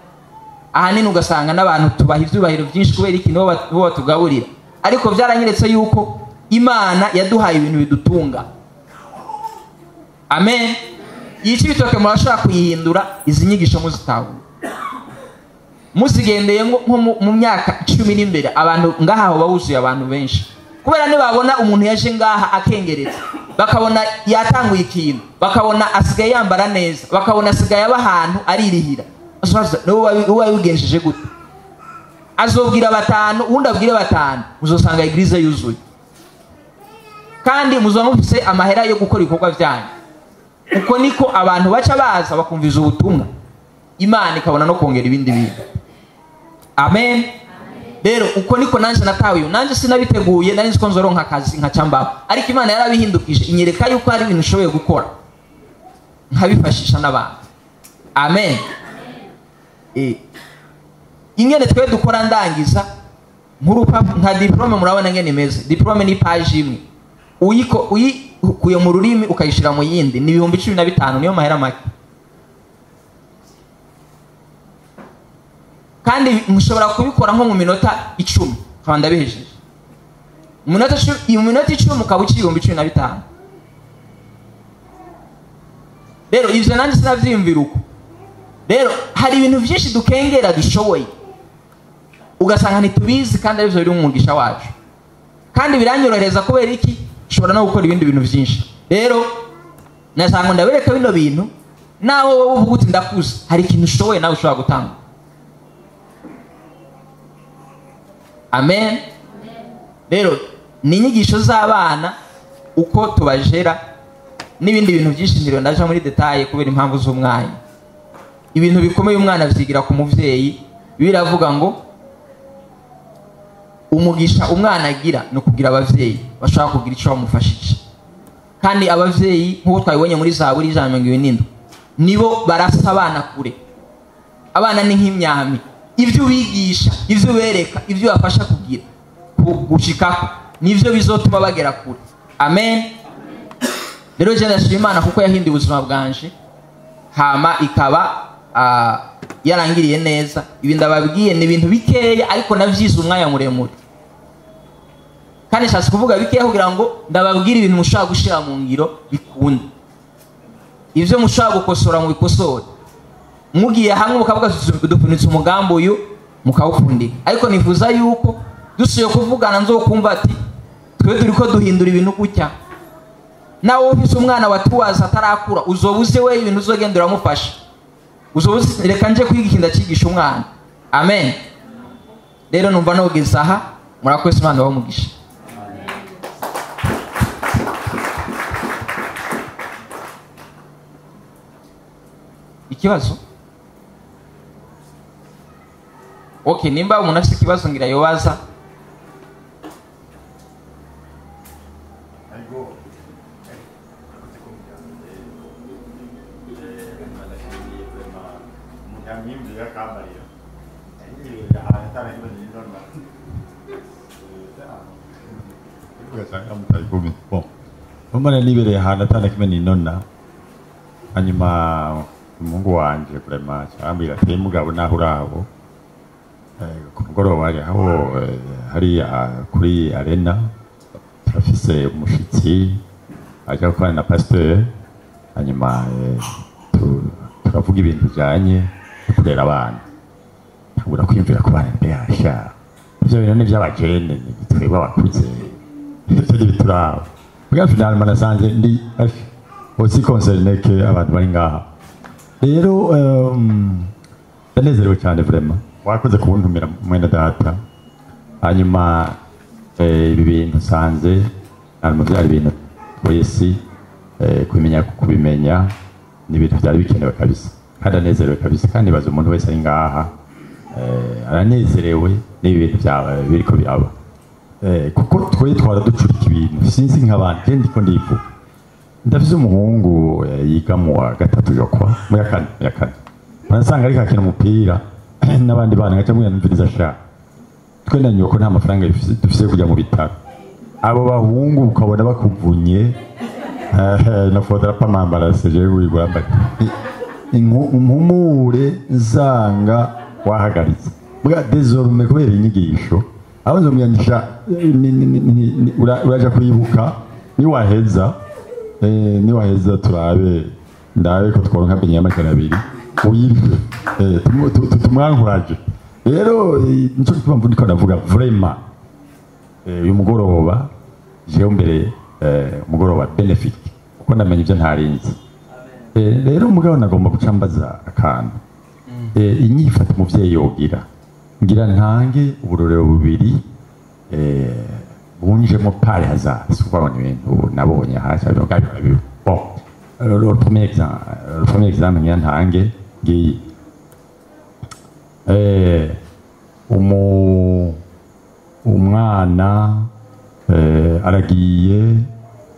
Ahanini ugasanga n'abantu tubaha ivyubahiro byinshi kubera ikintu bo batugaburira, ariko byaranyeretse yuko Imana yaduhaye ibintu bidutunga. Amen. Iyi Cibitoke murashobora kuyihindura izi nyigisho muzitahura, muzigendeye nko mu myaka 10 n'imbere, abantu ngaha ho bawuzuye abantu benshi, kubera nibabona umuntu yaje ngaha akengeretse, bakabona yatanguye ikintu, bakabona asigaye yambara neza, bakabona asigaye aba ahantu aririhira, uba wigenjeje gute? Azobwira 5, uwundi abwire 5, muzosanga église yuzuye, kandi muzoba mufise amahera yo gukora ibikorwa byanyu. Uko niko abantu baca baza bakumviza ubutumwa, Imana ikabona no kongera ibindi bintu. Amen. Rero uko niko nanje natawe, nanje sinabiteguye, nari nzi ko nzoronka akazi nkaca mbaho, ariko Imana yarabihindukije inyereka yuko hari ibintu ushoboye gukora nkabifashisha n'abantu. Amen. Ingene twe dukora, ndangiza nka diplome, murabona ngene imeze. Diplome ni page imwe, uyiko uyikuye mu rurimi ukayishira mu yindi ni 15,000, niyo mahera make. Kandi mushobora kubikora nko mu minota 10 nkaba ndabihejeje. Mu minota 10 ukaba uciye 15,000. Rero ivyo nanje sinavyiyumvira uko. Rero hari ibintu vyinshi dukengera dushoboye, ugasanga ntitubizi kandi arivyo biri mu mugisha wacu, kandi biranyorohereza kubera iki, nshobora no gukora ibindi bintu vyinshi. Rero nasanga ndabereka bino bintu, nawe wowe uvuga uti ndakuze, hari ikintu ushoboye nawe ushobora gutanga. Amen. Rero ni inyigisho z'abana uko tubajera n'ibindi bintu byinshi ndiro ndaje muri detail kubera impamvu z'umwanya. Ibintu bikomeye umwana avyigira ku muvyeyi. Biravuga ngo umugisha umwana agira no kugira abavyeyi bashaka kugira ico bamufashije. Kandi abavyeyi nkuko twabibonye muri Zaburi 127 nibo barasa abana kure. Abana ni nk'imyami, ivyo ubigisha, ivyo ubereka, ivyo bafasha kugira gushikako nivyo bizotuma bagera kure. Amen. Rero je ndashima Imana kuko yahinduye ubuzima bwanje, hama ikaba yarangiriye neza. Ibi ndababwiye ni ibintu bikeya ariko navyize umwanya muremure, kandi nshatse kuvuga bikeya kugira ngo ndababwire ibintu mushobora gushira mu ngiro bikunda, ivyo mushobora gukosora mu bikosore, mugiye hamwe mukavuga dupfunitse umugambi uyu mukawupfundika. Ariko nifuza yuko dusuye kuvugana nzokumva ati twe turiko duhindura ibintu gutya. Nawe ufise umwana watuwaza atarakura, uzobuze we ibintu uzogenda uramufasha, uzobuze reka nje kwiga ikinda cigisha umwana. Amen. Rero numva nogeza aha, murakoze, Imana ibahe umugisha. Ikibazo? Okay, nimba umuntu afite ikibazo ngira yobaza. Mbona nibereye ahantu atana kimwe ninona, hanyuma umuhungu wanje vraiment arambwira ati mugabo naho uraho ku mugoroba aho hariya kuri arena turafise umushitsi aje gukorana na pasteur, hanyuma turavuga ibintu bijanye no kurera abana. Ntangura kwiyumvira ku bana mbehasha ivyo bintu ni ivy'abajene, twebwe abakuze ivyo ntibituraba. Muga finalement nasanze ndi aussi concerné que abantu bari ngaha. Rero ndanezerewe cyane vraiment, wakoze kubuntumira mwene data. Hanyuma ibi bintu nsanze hanyuma byari ibintu twese kubimenya kubimenya ni ibintu byari bikenewe kabisa, kandi anezerewe kabisa, kandi baza umuntu wese ari ngaha aranezerewe n'ibi bintu byaba biriko biraba, kuko twe twara ducurika ibintu sinzi nk'abantu. Je ndiko ndivuga, ndafise umuhungu yiga mu wa gatatu yokwa mu ya kane, murasanga ariko akina umupira n'abandi bana, ngaca mubwira numviriza sha twe na nyoko nta mafaranga dufise kujya mu bitaro, abo bahungu ukabona bakuvunye na faudra pas m'embarrasser, je vais vous impumure nsanga wahagaritse. Muga désormais kubera inyigisho aho nzomyanisha uraja kwibuka niwaheza niwaheza turabe ndabe ko tworonka benye y'200 uyirwe tumwankuraje. Rero nico gituma mvuga ndiko ndavuga vraiment uyu mugoroba jewe mbere umugoroba benefit kuko ndamenye ibyo ntarinzi. Rero umugabo nagomba gucambaza akantu inyifata umuvyeyi yogira ngira ntange uburorero bubiri bunjemo par hasard, si kuvuga ngo ni ibintu nabonye hasi. Bon, le premier exemple ngira ntange ngiyi Umwana aragiye,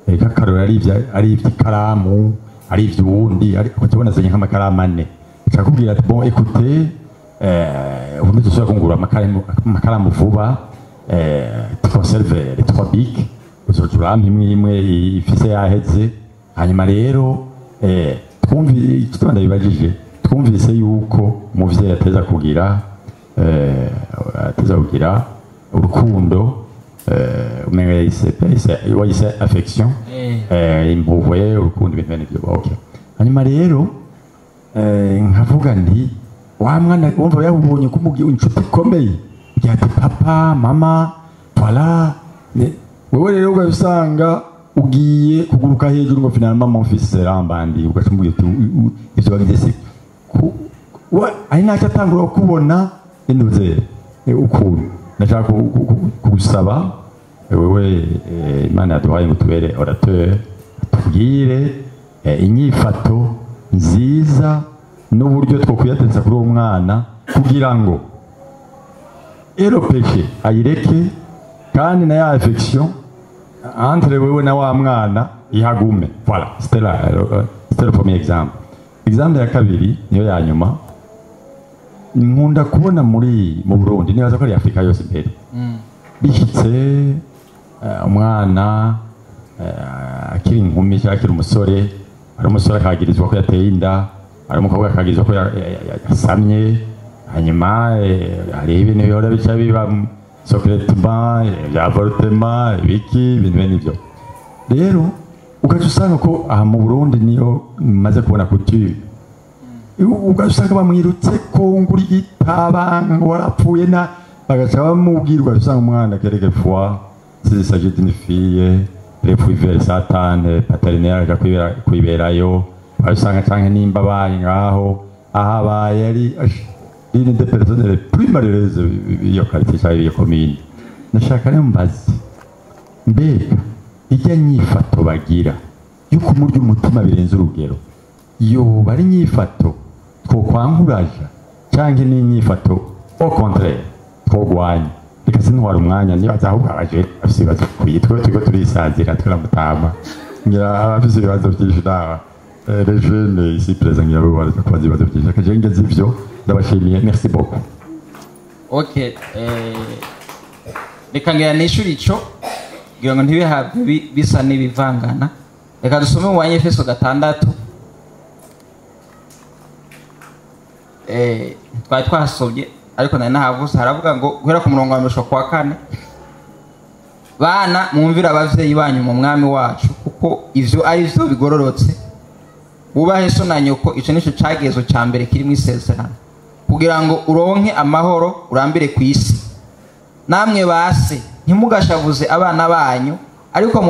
k'akarori arivye ikaramu, arivye uwundi, ariko tubona azanye nk'amakaramu ane, akakubwira ati: "Bon, écoutez, ubu ntidusubira kungura amakaramu vuba, tu conserve les trois bics, uzoca urampa imwe imwe ifise yaheze." Hanyuma rero twumvi ndabibajije, twumvise yuko umuvyeyi ateza kugira urukundo, umenga yayise affection, impuhwe, urukundo, ibintu bene ivyo. Okay, hanyuma rero nkavuga nti wa mwana wumva yabonye ko inshuti ikomeye ati: "Papa, mama, voilà." Wewe rero ugasanga ugiye kuguruka hejuru ngo finalement mon fils sera un bandit, ugaca umubwira uti ivyo bagize se ari nacyo atangura kubona intuze ukuntu. Ndashaka kugusaba wewe, Imana yaduhaye ngo tubere orateur, tubwire inyifato nziza n'uburyo twokwiyatetsa kuri uwo mwana kugira ngo ero péché ayireke, kandi na ya affection entre wewe na wa mwana ihagume. Voilà, c'était le premier exemple. Exemple ya kabiri niyo ya nyuma. Nkunda kubona mu Burundi, nibaza ko ari Afrika yose imbere, bishitse umwana akiri inkumi cyangwa akiri umusore, ari umusore akagirizwa ko yateye inda, ari umukobwa akagirizwa ko yasamye, hanyuma hariho ibintu bihora bica biba secrètement, bya avortement, ibiki, ibintu bene ivyo. Rero ugaca usanga ko aha mu Burundi niyo maze kubona coutume, ugaca usanga bamwirutse ko nguri igitaba ngo warapfuye, na bagaca bamubwira, ugaca usanga umwana quelquefois, s'il s'agit d'une fille, elle fuit vers sa tante paternelle, akaja kwiberayo, ugaca usanga canke nimba abaye ngaho aho abaye ari l'une des personnes les plus malheureuses iyo quartier cyangwa iyo commune. Ndashaka rero mbaze: mbega ijya nyifato bagira yo kumurya umutima birenze urugero, yoba ari inyifato twokwankuraja canke ni inyifato au contraire twogwanya? Reka sintwara umwanya, nibaza ahubwo abaje bafise ibibazo bikwiye, twe turiko turisazira turamutama, ngira abafise ibibazo vyinshi nawa les jeunes ici présents, ngira bo baraza kubaza ibibazo vyinshi. Akaje ngeze ivyo, ndabashimiye, merci beaucoup. Okay, reka ngira nishuri ico kugira ngo ntibihave bisa n'ibivangana. Reka dusome mu Banyefeso 6. Twari twahasobye ariko nari nahavuze. Haravuga ngo guhera ku murongo wa mbere gushika ku wa kane: "Bana, mwumvire abavyeyi banyu mu Mwami wacu, kuko ivyo ari vyo bigororotse. Wubahe so na nyoko, ico nico cagezo ca mbere kiri mu isezerano, kugira ngo uronke amahoro, urambire ku isi. Namwe base, ntimugashavuze abana banyu, ariko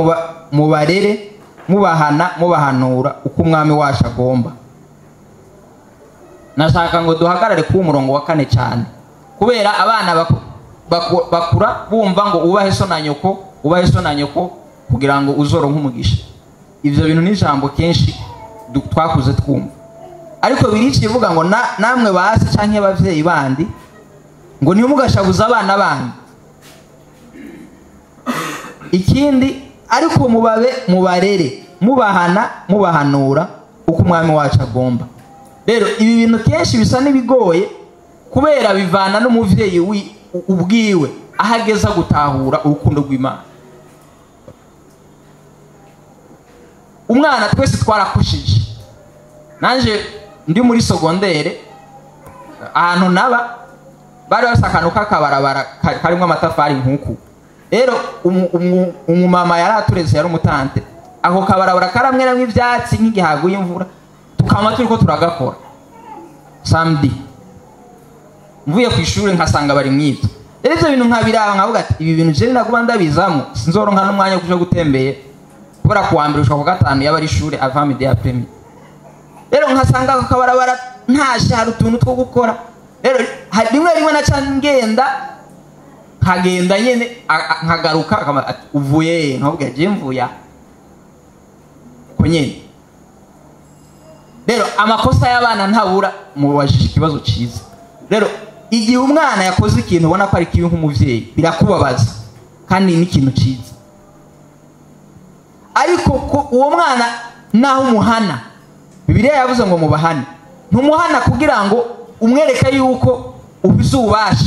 mubarere mubahana, mubahanura uko Umwami wacu agomba." Nashaka ngo duhagarare ku murongo wa kane cyane, kubera abana bakura bumva ngo ubahe so na nyoko, ubahe so na nyoko kugira ngo uzoronke umugisha. Ivyo bintu ni ijambo kenshi twakuze twumva, ariko birici ivuga ngo namwe base canke abavyeyi bandi, ngo ntimugashabuze abana banyu. Ikindi, ariko mubabe mubarere mubahana, mubahanura uko Umwami wacu agomba. Rero ibi bintu kenshi bisa n'ibigoye, kubera bivana n'umuvyeyi ubwiwe aho ageza gutahura urukundo rw'Imana. Umwana twese twarakushije. Nanje ndi muri secondaire, ahantu naba bari bafise akantu k'akabarabara karimwo amatafari nkuku. Rero umumama yari atureze, yari umutante, ako kabarabara karamweramwo ivyatsi nk'igihe haguye imvura, tukama turiko turagakora. Samedi mvuye ku ishuri nkasanga bari mw'ivyo. Rero ivyo bintu nkabiraba nkavuga ati ibi bintu je nakuba ndabizamo sinzoronka n'umwanya wo kuja gutembeye, kubera kuwa mbere gushika ku gatanu yaba ari ishure avant midi après midi. Rero nkasanga ako kabarabara ntashe hari utuntu two gukora. Rero rimwe rimwe naca ngenda nkagenda nyene, nkagaruka akaba ati uvuye he? Nkavuga je mvuye aha uko nyene. Rero amakosa y'abana ntabura. Mubajije ikibazo ciza. Rero Igihe umwana yakoze ikintu ubona ko ari kibi nk'umuvyeyi, birakubabaza kandi ni ikintu ciza. Ariko uwo mwana naho umuhana, Bibiliya yavuze ngo mubahane, ntumuhana kugira ngo umwereke yuko ufise ububasha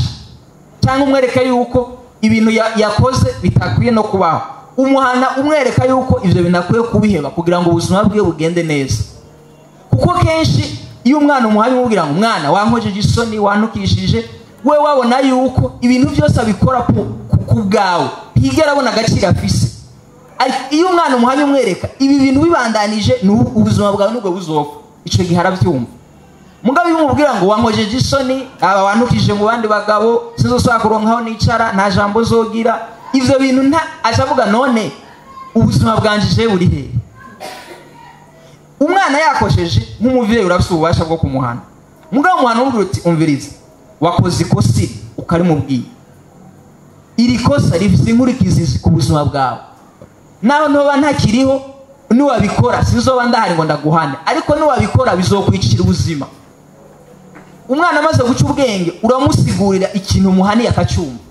cyangwa umwereke yuko ibintu yakoze bitakwiye no kubaho. Umuhana umwereka yuko ivyo bintu akwiye kubiheba kugira ngo ubuzima bwiwe bugende neza. Kuko kenshi iyo umwana umuhanye umubwira ngo mwana wankojeje isoni, wantukishije, we wabona yuko ibintu byose abikora ku bwawe, ntigera abona agaciro afise. Ariko iyo umwana umuhanye umwereka ibi bintu bibandanije, ni ubuzima bwawe nubwo buzopfa, ico gihe aravyumva. Mugabo iyo umubwira ngo wankojeje isoni, aba wantukishije mu bandi bagabo, sinzosubira kuronkaho nicara, nta jambo zogira, ivyo bintu nta acavuga none ubuzima bwanje je buri hehe? Umwana yakosheje nk'umuvyeyi urafise ububasha bwo kumuhana. Mugabo umuhana umubwira uti umviriza, wakoze ikosa ukarimubwira, iri kosa rifise inkurikizi ku buzima bwawe, naho ntoba ntakiriho, niwabikora sinzoba ndahari ngo ndaguhane, ariko niwabikora bizokwicira ubuzima. Umwana amaze guca ubwenge uramusigurira ikintu umuhaniye akacyumva,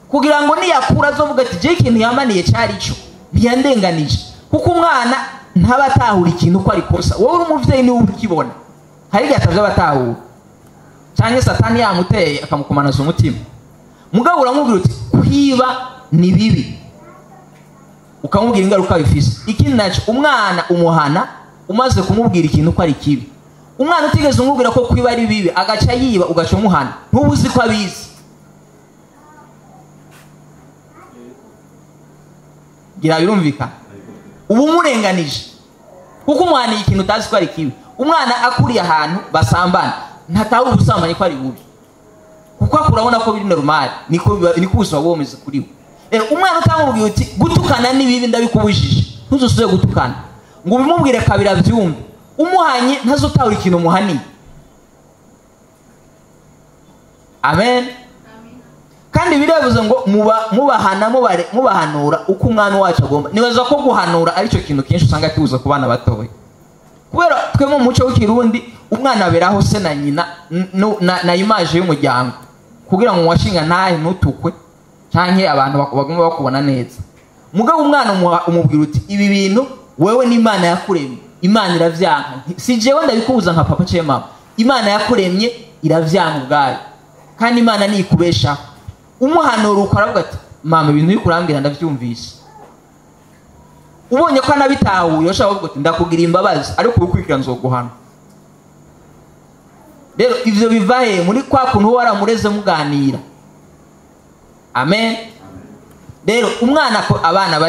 kugira ngo niyakura azovuga ati je ikintu yamaniye cyari cyo, ntiyandenganije. Kuko umwana ntaba atahura ikintu ko ari kosa, wowe uri umuvyeyi niwe ukibona, hari igihe atavyo abatahura, canke Satani yamuteye akamukomanaza umutima. Mugabo uramubwira uti kwiba ni bibi, ukamubwira ingaruka bifise. Ikindi naco, umwana umuhana umaze kumubwira ikintu ko ari kibi. Umwana utigeze umubwira ko kwiba ari bibi agaca yiba, ugaca umuhana, ntuba uzi ko abizi. Gira birumvikana, ubu umurenganije kuko umuhaniye ikintu utazi ko ari kibi. Umwana akuriye ahantu basambana ntatahura ubusambanyi ko ari bubi, kuko akura abona ko biri normal, niko ubuzima buba bumeze kuri we. Umwana utamubwiye uti gutukana ni bibi ndabikubujije, ntuzusubire gutukana, ngo ubimubwire kabiri abyumve, umuhanye ntazotahura ikintu umuhaniye. Amen. Kandi biravuze ngo mubahana mubahanura uko umwami wacu agomba. Nibaza ko guhanura ari cyo kintu kenshi usanga kibuza ku bana batoya, kubera twe mu muco w'ikirundi umwana aberaho se na nyina na image y'umuryango, kugira ngo washinga ntahe ntutukwe canke abantu bagomba bakubona neza. Mugabo umwana umubwira uti ibi bintu wewe n'Imana yakuremye, Imana iravyanka, si jewe ndabikubuza nka papa canke mama, Imana yakuremye iravyanka ubwayo, kandi Imana nikubeshaho. Umuhanura ukaravuga ati mama ibintu uri kurambwira ndavyumvise, ubonye ko anabitahuye ushaka kuvuga uti ndakugira imbabazi, ariko ubukwikira nzoguhana. Rero ivyo biva he? Muri kwa kuntu waramureze muganira. Amen. Rero umwana ko abana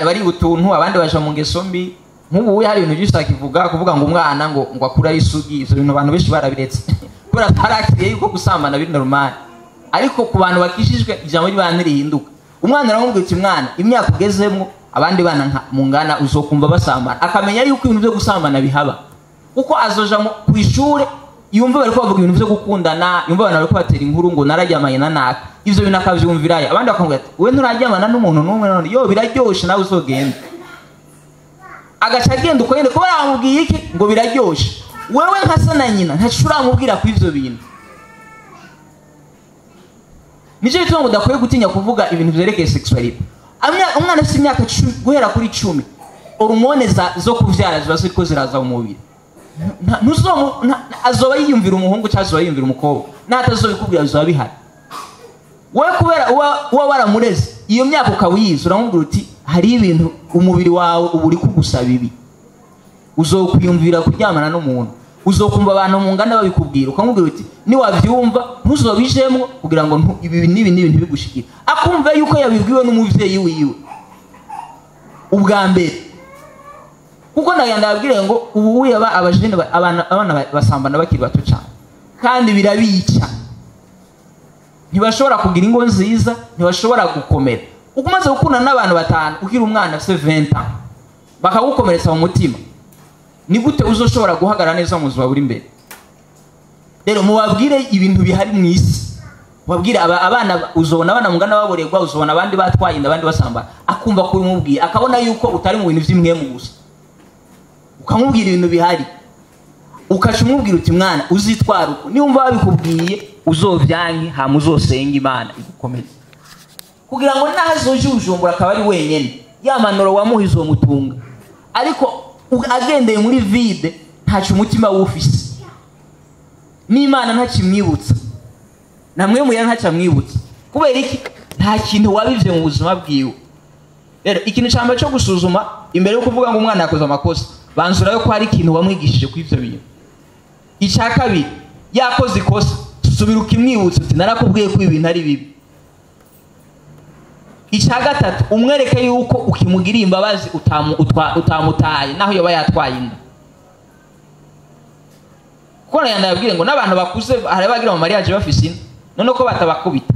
bari utuntu, abandi baja mu ngeso mbi. Nk'ubu hari ibintu byinshi akivuga kuvuga ngo umwana ngo akura isugi, ivyo bintu abantu benshi barabiretse kubera tarakiriye yuko gusambana biri normal. Ariko ku bantu bakishijwe ijambo ry'Imana rihinduka. Umwana aramubwira uti mwana imyaka ugezemwo abandi bana mungana uzokumva basambana, akamenya yuko ibintu byo gusambana bihaba, kuko azoja ku ishure yumva bari kubavuga ibintu byo gukundana, yumva abantu bari kubatera inkuru ngo nararyamanye na naka, ivyo bintu akavyumvirayo. Abandi bakamubwira ati we nturaryamana n'umuntu n'umwe none yo biraryoshe nawe uzogenda, agaca agenda uko nyene kubera bamubwiye iki ngo biraryoshe. Wewe nka se na nyina ntaco uramubwira ku ivyo bintu. Nico gituma mudakwiye gutinya kuvuga ibintu vyerekeye sexuality. Umwana afite imyaka 10 guhera kuri 10, hormone zo kuvyara ziba ziriko ziraza mu mubiri. Azoba yiyumvira umuhungu cyangwa azoba yiyumvira umukobwa, natazobikubwira bizoba bihari. Wewe kubera uba waramureze iyo myaka ukawiyiza, uramubwira uti hari ibintu umubiri wawe uba uri kugusaba ibi, uzokwiyumvira kuryamana n'umuntu, uzokumva abantu mungana babikubwira, ukamubwira uti niwavyumva ntuzobijemwo kugira ngo ibi n'ibi n'ibi ntibigushikire. Akumva yuko yabibwiwe n'umuvyeyi wiwe ubwa mbere. Kuko ndababwire ngo ubu yaba abajene abana basambana bakiri bato cyane, kandi birabica, ntibashobora kugira ingo nziza, ntibashobora gukomera. Uko umaze gukundana n'abantu batanu ukiri umwana afite 20 ans bakagukomeretsa mu mutima, ni gute uzoshobora guhagarara neza mu buzima buri imbere? Rero mubabwire ibintu bihari mu isi, mubabwire abana, uzobona abana mungana baborerwa, uzobona abandi batwaye inda, abandi basambana, akumva ko ubimubwiye, akabona yuko utari mu bintu vy'imwemu gusa, ukamubwira ibintu bihari. Ukaca umubwira uti mwana uzitwara uko, niwumva babikubwiye uzovyanke, hama uzosenga Imana igukomeze, kugira ngo naho azoja Bujumbura akaba ari wenyene, ya manuro wamuha izomutunga. Ariko agendeye muri vide, ntaco umutima wufise, n'Imana ntacimwibutsa, namwe muya ntacamwibutsa. Kubera iki? Nta kintu wabivye mu buzima bwiwe. Rero ikintu ca mbere co gusuzuma imbere yo kuvuga ngo umwana yakoze amakosa, banzura yo ko hari ikintu wamwigishije kuri ivyo bintu. Ica kabiri, yakoze ikosa, subira ukimwibutsa uti narakubwiye ko ibintu ari bibi. Ica gatatu, umwereke yuko ukimugiriye imbabazi utamutaye naho yoba yatwaye inda. Kuko ndababwire ngo n'abantu bakuze hari abagira mu mariage bafise inda, none ko batabakubita.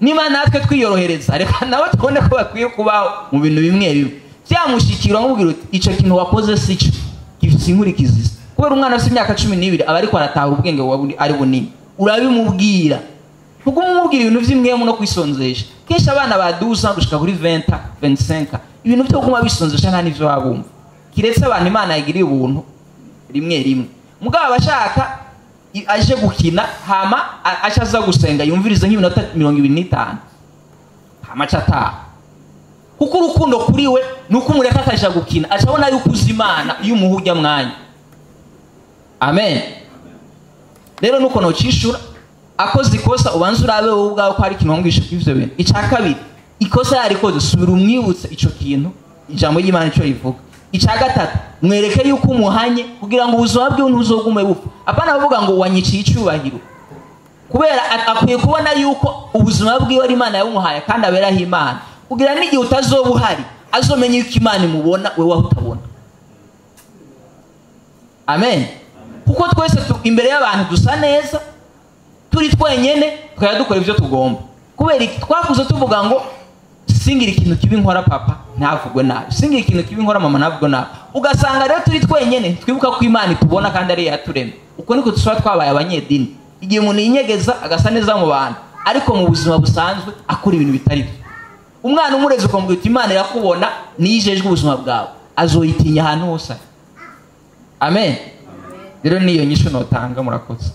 Niba natwe twiyorohereza, reka nabo tubone ko bakwiye kubaho mu bintu bimwe bimwe. Byamushikira amubwira uti ico kintu wakoze si cyo, gifise inkurikizi. Kubera umwana afite imyaka 12 aba ariko arataha ubwenge buba ari bunini, urabimubwira. Kuko umubwira ibintu vy'imwemu no kwisonzesha. Kenshi abana baduza gushika kuri 20, 25, ibintu byo kuguma bisonzesha nta nivyo babumva. Kiretse abantu Imana yagiriye ubuntu rimwe rimwe. Mugabo abashaka aje gukina hama acaza gusenga yumvirize nk'iminota 25, hama acataha. Kuko urukundo kuri we nuko umureka akaja gukina, acabona yuko uzi Imana iyo umuha urya mwanya. Amen. Rero nuko nocishura, akoze ikosa ubanza urabe wowe ubwawe ko hari ikintu wamwishe kuri ivyo bintu. Ica kabiri, ikosa yarikoze, subira umwibutse ico kintu, ijambo ry'Imana ico rivuga. Ica gatatu, mwereke yuko umuhanye kugira ngo ubuzima bwiwe ntuzogume bupfa. Apana bavuga ngo wanyiciye icubahiro, kubera akwiye kubona yuko ubuzima bwiwe ari Imana yamuhaye kandi aberaho Imana, kugira n'igihe utazoba uhari azomenye yuko Imana imubona wewe aho utabona. Amen. Kuko twese imbere y'abantu dusa neza, turi twenyene tukajya dukora ivyo tugomba. Kubera iki? Twakuze tuvuga ngo singira ikintu kibi nkora papa ntavugwe nabi, singira ikintu kibi nkora mama ntavugwe nabi. Ugasanga rero turi twenyene twibuka ko Imana itubona kandi ari yaturemye. Uko niko tuba twabaye abanyedini. Igihe umuntu yinyegeza agasa neza mu bantu, ariko mu buzima busanzwe akora ibintu bitari byo. Umwana umureze ukamubwira uti Imana irakubona, nijejwe ubuzima bwawe, azoyitinya ahantu hose. Amen. Rero niyo nyisho notanga, murakoze.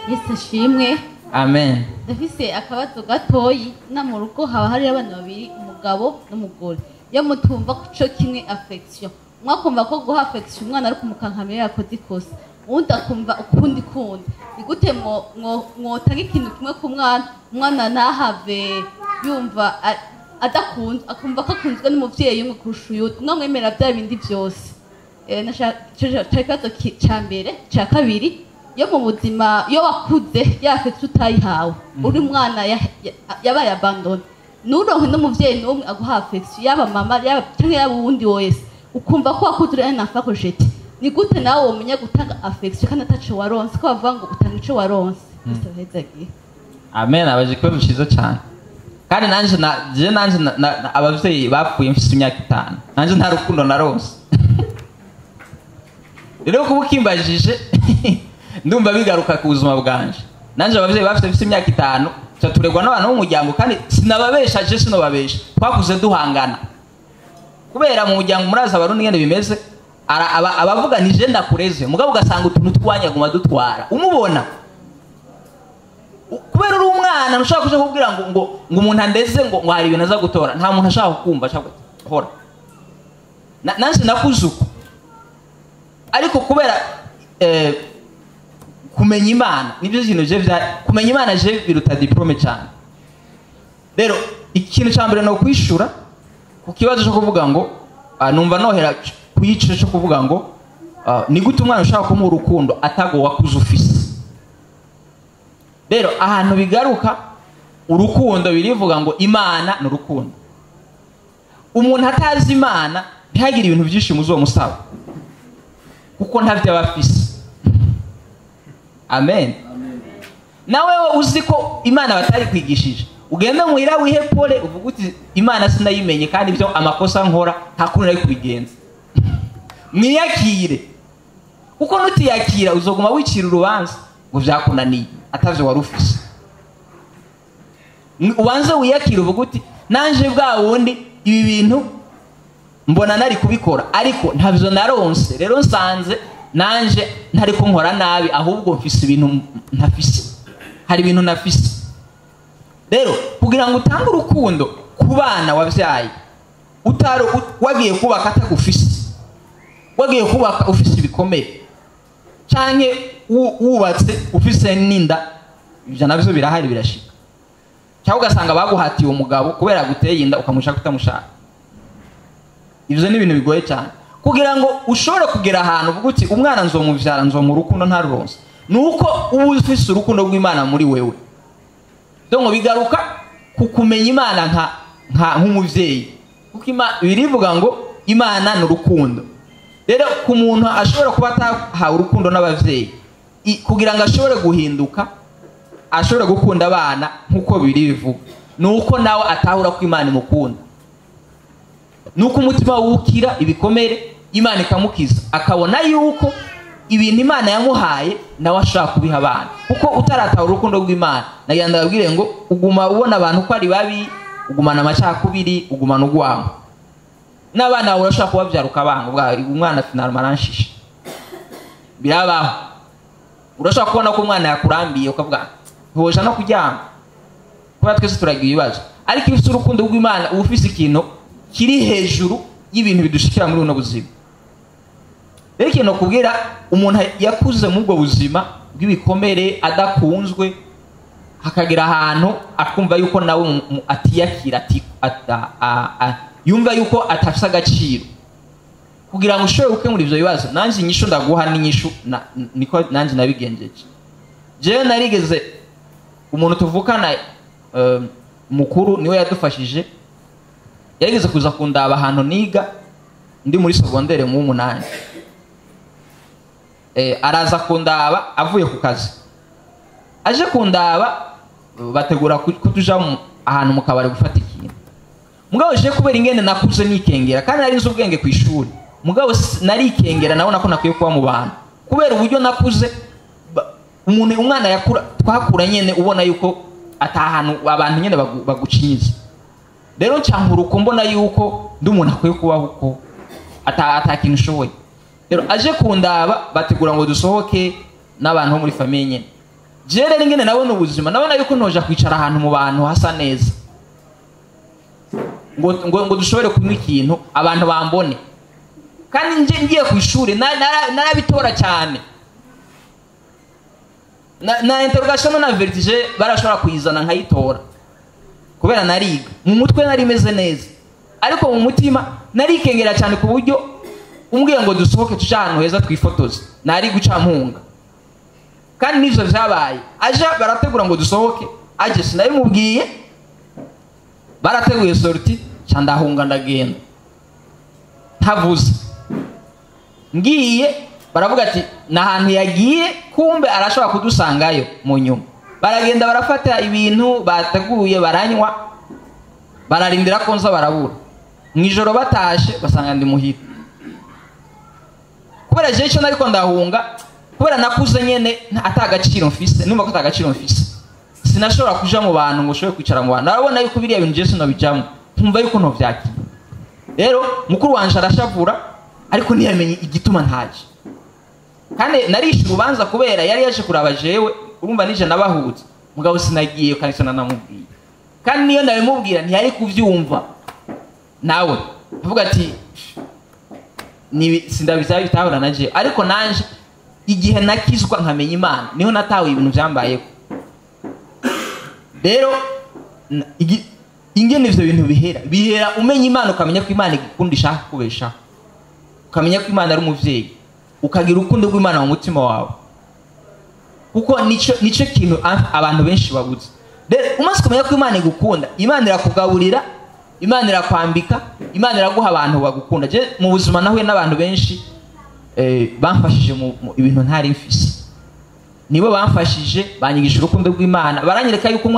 Yesu ashimwe. Amen. Ndafise akabazo gatoyi. Na mu rugo haba hari abana babiri, umugabo n'umugore. Iyo mutumva kuco kimwe affection, umwe akumva ko guha affection umwana ari kumukankamira yakoze ikosa, uwundi akumva ukundi kundi. Ni gute mwotanga ikintu kimwe ku mwana, umwana ntahave yumva adakunzwe, akumva ko akunzwe n'umuvyeyi umwe kurusha uyundi, umwe amwemera bya bindi vyose. Ikibazo ca mbere. Ca kabiri, iyo mu buzima iyo wakuze ya affection utayihawe, uri umwana yabaye abandonné, nuronke n'umuvyeyi n'umwe aguha affection, yaba mama yaba canke yaba uwundi wese, ukumva ko wakuze uri un enfant rejeté. Ni gute nawe womenya gutanga affection kandi ataco waronse, ko bavuga ngo utanga ico waronse? Amen. Abaje ikibazo ciza cane. Kandi nanje je nanje abavyeyi bapfuye mfise imyaka 5, nanje nta rukundo naronse. Rero kuba ukimbajije ndumva bigaruka ku buzima bwanje. Nanje abavyeyi bafite mfise imyaka 5, ca turegwa n'abantu b'umuryango, kandi sinababesha, je sinobabesha, twakuze duhangana. Kubera mu muryango muraza abarundi ngene bimeze, abavuga ni je ndakureze, mugabo ugasanga utuntu twanyaguma dutwara umubona. Kubera uri umwana ntushaka kuja kubwira ngo umuntu andeze ngo hari ibintu aza gutora, nta muntu ashaka kumva ashaka gukora. Nanje nakuze uko, ariko kubera kumenya Imana nibyo kintu je vya kumenya Imana je biruta diplome cyane. Rero ikintu ca mbere no kwishura ku kibazo cyo kuvuga ngo numva nohera kuyico cyo kuvuga ngo ni gute umwana ushaka kumuha urukundo atago wakuze ufise. Rero ahantu bigaruka urukundo birivuga ngo Imana ni urukundo. Umuntu atazi Imana ntihagire ibintu byinshi muzomusaba, kuko ntavyo abafise. Amen. Nawe uzi ko Imana batari kwigishije, ugende muhira wihe pole uvuga uti Imana sinayimenye kandi ibyo amakosa nkora nta kuntu nari kubigenza. Mwiyakire. Kuko nutiyakira uzoguma wicira urubanza ngo vyakunaniye atavyo wari ufise. Ubanze wiyakira uvuga uti nanje bwa wundi ibi bintu mbona nari kubikora ariko ntavyo naronse, rero nsanze nanje ntari kunkora nabi, ahubwo mfise ibintu ntafise, hari ibintu nafise. Rero kugira ngo utange urukundo ku bana wavyaye utari wagiye kubaka atagufise, wagiye kubaka ufise ibikomere canke wubatse ufise n'inda, ivyo navyo birahari birashika. Cyangwa ugasanga baguhatiye umugabo kubera guteye inda ukamushaka utamushaka. Ivyo ni ibintu bigoye cyane. Kugira ngo ushobore kugera ahantu uvuga uti umwana nzomuvyara nzomu urukundo ntaruronse, nuko uba ufise urukundo rw'Imana muri wewe. Donc bigaruka ku kumenya Imana nka nk'umuvyeyi, kuko birivuga ngo Imana ni urukundo. Rero ku muntu ashobora kuba atahawe urukundo n'abavyeyi, kugira ngo ashobore guhinduka ashobore gukunda abana nkuko biri bivuga, nuko nawe atahura ko Imana imukunda, nuko umutima wukira ibikomere Imana ikamukiza, akabona yuko ibintu Imana yamuhaye nawe ashobora kubiha abana. Kuko utaratahura urukundo rw'Imana, nagira ndababwire ngo uguma ubona abantu ko ari babi, ugumana amacakubiri, ugumana urwango. N'abana bawe urashobora kubabyara ukabanga, uvuga umwana finalement aranshisha. Birabaho. Urashobora kubona ko umwana yakurambiye ukavuga ntiwoja no kuryama, kubera twese turagira ibibazo. Ariko iyo ufise urukundo rw'Imana uba ufise ikintu kiri hejuru y'ibintu bidushikira muri buno buzima. Rero ikintu kubwira umuntu yakuze muri ubwo buzima bw'ibikomere adakunzwe, hakagera ahantu akumva yuko nawe atiyakira, yumva yuko atafise agaciro. Kugira ngo ushobore gukemura ivyo bibazo, nanje inyishu ndaguha n'inyishu niko nanje nabigenjeje. Jewe narigeze umuntu tuvukana mukuru niwe yadufashije, yarigeze kuza kundaba ahantu niga ndi muri secondaire mu 8. Araza kundaba avuye ku kazi, aje kundaba bategura kutuja ahantu mu kabari gufata ikintu. Mugabo je kubera ingene nakuze nikengera, kandi nari nzi ubwenge ku ishuri, mugabo narikengera nabona ko nakwiye kuba mu bantu kubera uburyo nakuze. Umuntu umwana yakura twakura nyene ubona yuko atahantu abantu nyene bagucinyiza. Rero ncankuruko mbona yuko ndi umuntu akwiye kubaho uko atakintu ushoboye. Rero aje kundaba bategura ngo dusohoke n'abantu bo muri famille nyene. Je rero ingene nabona ubuzima, nabona yuko ntoja kwicara ahantu mu bantu hasa neza ngo dushobore kunywa ikintu abantu bambone. Kandi nje ngiye ku ishuri narabitora cyane. Na interrogation na vertige barashobora kuyizana nkayitora kubera nariga mu mutwe nari meze neza, ariko mu mutima narikengera cyane ku buryo umbwiye ngo dusohoke tuje ahantu heza twifotoze nari guca mpunga. Kandi nivyo vyabaye, aja barategura ngo dusohoke, aje sinabimubwiye, barateguye sortie ca ndahunga ndagenda ntavuze. Ngiye baravuga ati na hantu yagiye kumbe arashobora kudusangayo mu nyuma. Baragenda barafata ibintu bateguye baranywa, bararindira ko nza barabura. Mwijoro batashe basanga ndi muhira. Kubera je ico nariko ndahunga, kubera nakuze nyene atagaciro mfise, numva ko atagaciro mfise, sinashobora kuja mu bantu ngo ushobore kwicara mu bantu. Narabona yuko biriya bintu je sinobijamwo, nkumva yuko ntovyakira. Rero mukuru wanje arashavura, ariko ntiyamenye igituma ntaje. Kandi narishe urubanza kubera yari yaje kuraba jewe, urumva nije nabahuza, mugabo sinagiye kandi sinanamubwiye. Kandi niyo ndabimubwira ntiyari kuvyumva nawe, avuga ati ni sindabizaba bitahura na jewe. Ariko nanje igihe nakizwa nkamenya Imana niho natawe ibintu byambayeko. Rero ingene ivyo bintu bihera umenya Imana, ukamenya ko Imana igukunda ishaka kubeshaho, ukamenya ko Imana ari umuvyeyi, ukagira urukundo rw'Imana mu mutima wawe. Kuko nico kintu abantu benshi babuze. Rero umaze kumenya ko Imana igukunda, Imana irakugaburira, Imana irakwambika, Imana iraguha abantu bagukunda. Je mu buzima nahuye n'abantu benshi bamfashije mu ibintu ntari mfise. Nibo bamfashije, banyigisha urukundo rw'Imana, baranyereka yuko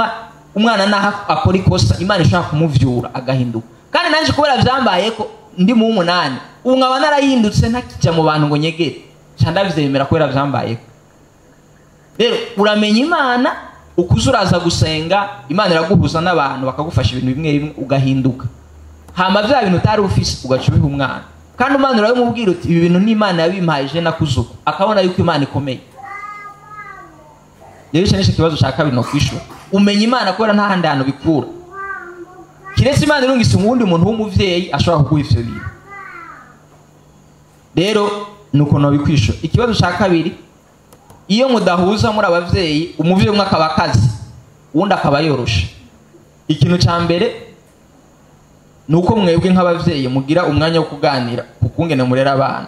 umwana naho akora ikosa Imana ishaka kumuvyura agahinduka. Kandi nanje kubera vyambaye ko ndi mu 8, ubu nkaba narahindutse ntakijya mu bantu ngo nyegere. Nca ndavyemera kubera vyambayeko. Rero uramenya Imana, ukuze uraza gusenga, Imana iraguhuza n'abantu bakagufasha ibintu bimwe bimwe ugahinduka. Hama vya bintu utari ufise ugaca ubiha umwana. Kandi umwana urabimubwira uti ibi bintu ni Imana yabimpaye je nakuze uko, akabona yuko Imana ikomeye. Rero ico nico kibazo ca kabiri no kwishura. Umenya Imana kubera nta handi hantu bikura. Kiretse Imana irungitse uwundi muntu w'umuvyeyi ashobora kuguha ivyo bintu. Rero nuko nobikwishura. Ikibazo ca kabiri, iyo mudahuza muri abavyeyi, umuvyeyi umwe akaba akazi, uwundi akaba yoroshe. Ikintu ca mbere nuko mwebwe nk'abavyeyi mugira umwanya wo kuganira ku kungene murera abana.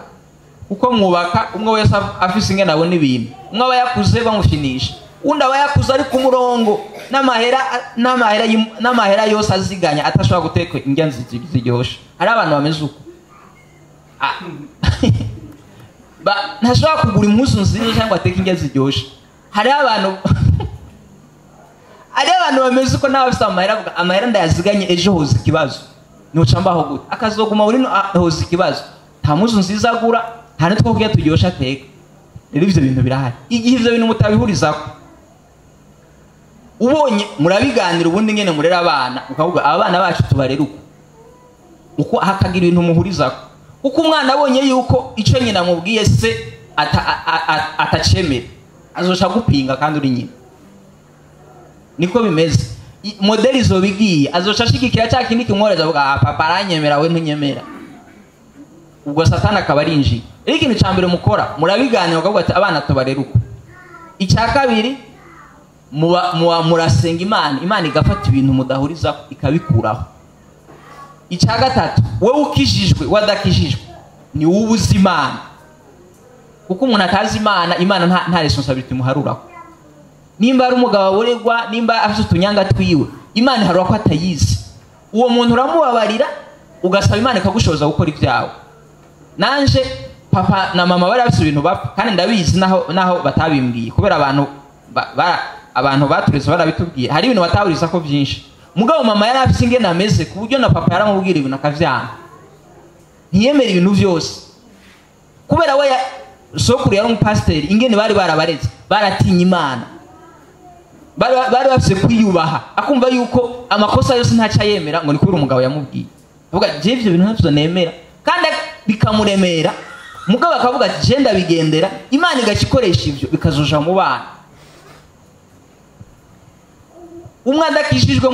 Kuko mwubaka umwe wese afise ingene abona ibintu. Umwe aba yakuze bamufinisha, uwundi aba yakuze ari ku murongo n'amahera yose aziganya atashobora guteka indya ziryoshe. Hari abantu bameze uko. Ntashobora kugura impuzu nziza cyangwa ateke indya ziryoshe. Hari abantu bameze uko n'abafise amahera avuga amahera ndayaziganye ejo hoza ikibazo. Nuca mbaho gute? Akazoguma uri hoza ikibazo. Nta mpuzu nziza agura, nta n'utwo kurya turyoshe ateka. Rero ivyo bintu birahari. Igihe ivyo bintu mutabihurizako, ubonye murabiganira ubundi ngene murera abana, ukavuga abana bacu tubarera uko. Uko hakagira ibintu muhurizako. Kuko umwana abonye yuko ico nyina amubwiye se atacemera, azoca gupinga kandi uri nyina. Niko bimeze. Modeli izobigiye, azoca ashigikira cya kindi kimworeza avuga papa aranyemera we ntunyemera. Ubwo Satani akaba arinjiye. Rero ikintu ca mbere mukora, murabiganira ukavuga ati abana tubarera uko. Icya kabiri, murasenga Imana, Imana igafata ibintu mudahuriza ikabikuraho. Icya gatatu, wowe ukijijwe wadakijijwe ni wowe uzi Imana. Kuko umuntu atazi Imana, Imana nta responsibility imuharuraho. Nimba ari umugabo aboregwa, nimba afite utunyanga twiwe, Imana iharura ko atayizi. Uwo muntu uramubabarira, ugasaba Imana ikagushoboza gukora ibyawe. Nanje papa na mama bari bafite ibintu bapfa, kandi ndabizi naho batabimbwiye, kubera abantu batureze barabitubwiye. Hari ibintu batahuriza ko byinshi. Mugabo mama yari afite ingene ameze ku buryo na papa yaramubwira ibintu akavyanga. Ntiyemera ibintu vyose. Kubera we sokuru yari umupasiteri, ingene bari barabareze, baratinye Imana. Bari bafise kwiyubaha, akumva yuko amakosa yose ntaca yemera ngo ni kubera umugabo yamubwiye. Avuga je ivyo bintu ntavyo nemera, kandi bikamuremera. Mugabo akavuga ati je ndabigendera, Imana igakikoresha ivyo bikazoja mu bana. Umwe adakijijwe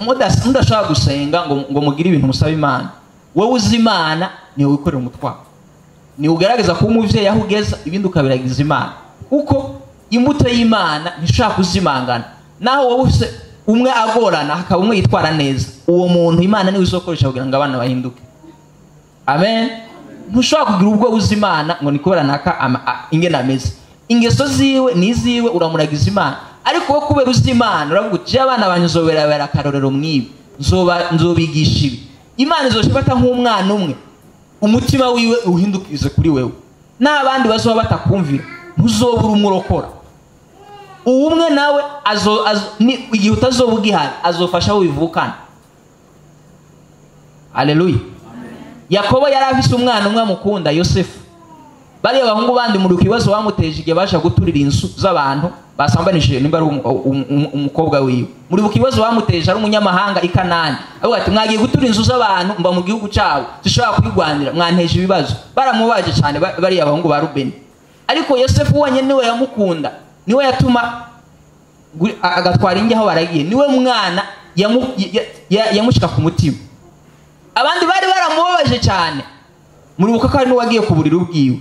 mudashobora gusenga ngo mugire ibintu musaba Imana. Wowe uzi Imana ni wowe wikorera umutwaro. Ni ugerageza kuba umuvyeyi aho ugeza, ibindi ukabiragiza Imana. Kuko imbuto y'Imana ntishobora kuzimangana. Naho wowe ufise umwe agorana hakaba umwe yitwara neza, uwo muntu Imana niwe izokoresha kugira ngo abana bahinduke. Amen. Ntushobora kugira ubwo uzi Imana ngo ni kubera naka ingene ameze. Ingeso ziwe ni iziwe, uramuragiza Imana. Ariko wowe kubera uzi Imana uravuga uti abana banyu nzoberabera akarorero mwibi, nzobigisha ibi. Imana izoshifata nk'umwana umwe, umutima wiwe uhindukize kuri wewe. N'abandi bazoba batakumvira, ntuzobura umurokora. Uwumwe nawe igihe utazoba ugihari azofasha aho bivukana. Haleluya. Yakobo yari afise umwana umwe amukunda, Yosefu. Bariya bahungu bandi mu kibazo bamuteje igihe baje guturira inzu z'abantu basambanishije nimba ari umukobwa wiwe. Muri kibazo bamuteje ari umunyamahanga i Kanani. Avuga ati mwagiye gutura inzu z'abantu mba mu gihugu cyabo, zishobora kwigwanira, mwanteje ibibazo. Baramubaje cyane bariya bahungu ba Rubeni. Ariko Yosefu wenyine niwe yamukunda, niwe yatuma agatwara inge aho baragiye, niwe mwana yamushika ku mutima. Abandi bari baramubabaje cyane. Muri buka ko ari n'uwagiye ku buriri bwiwe.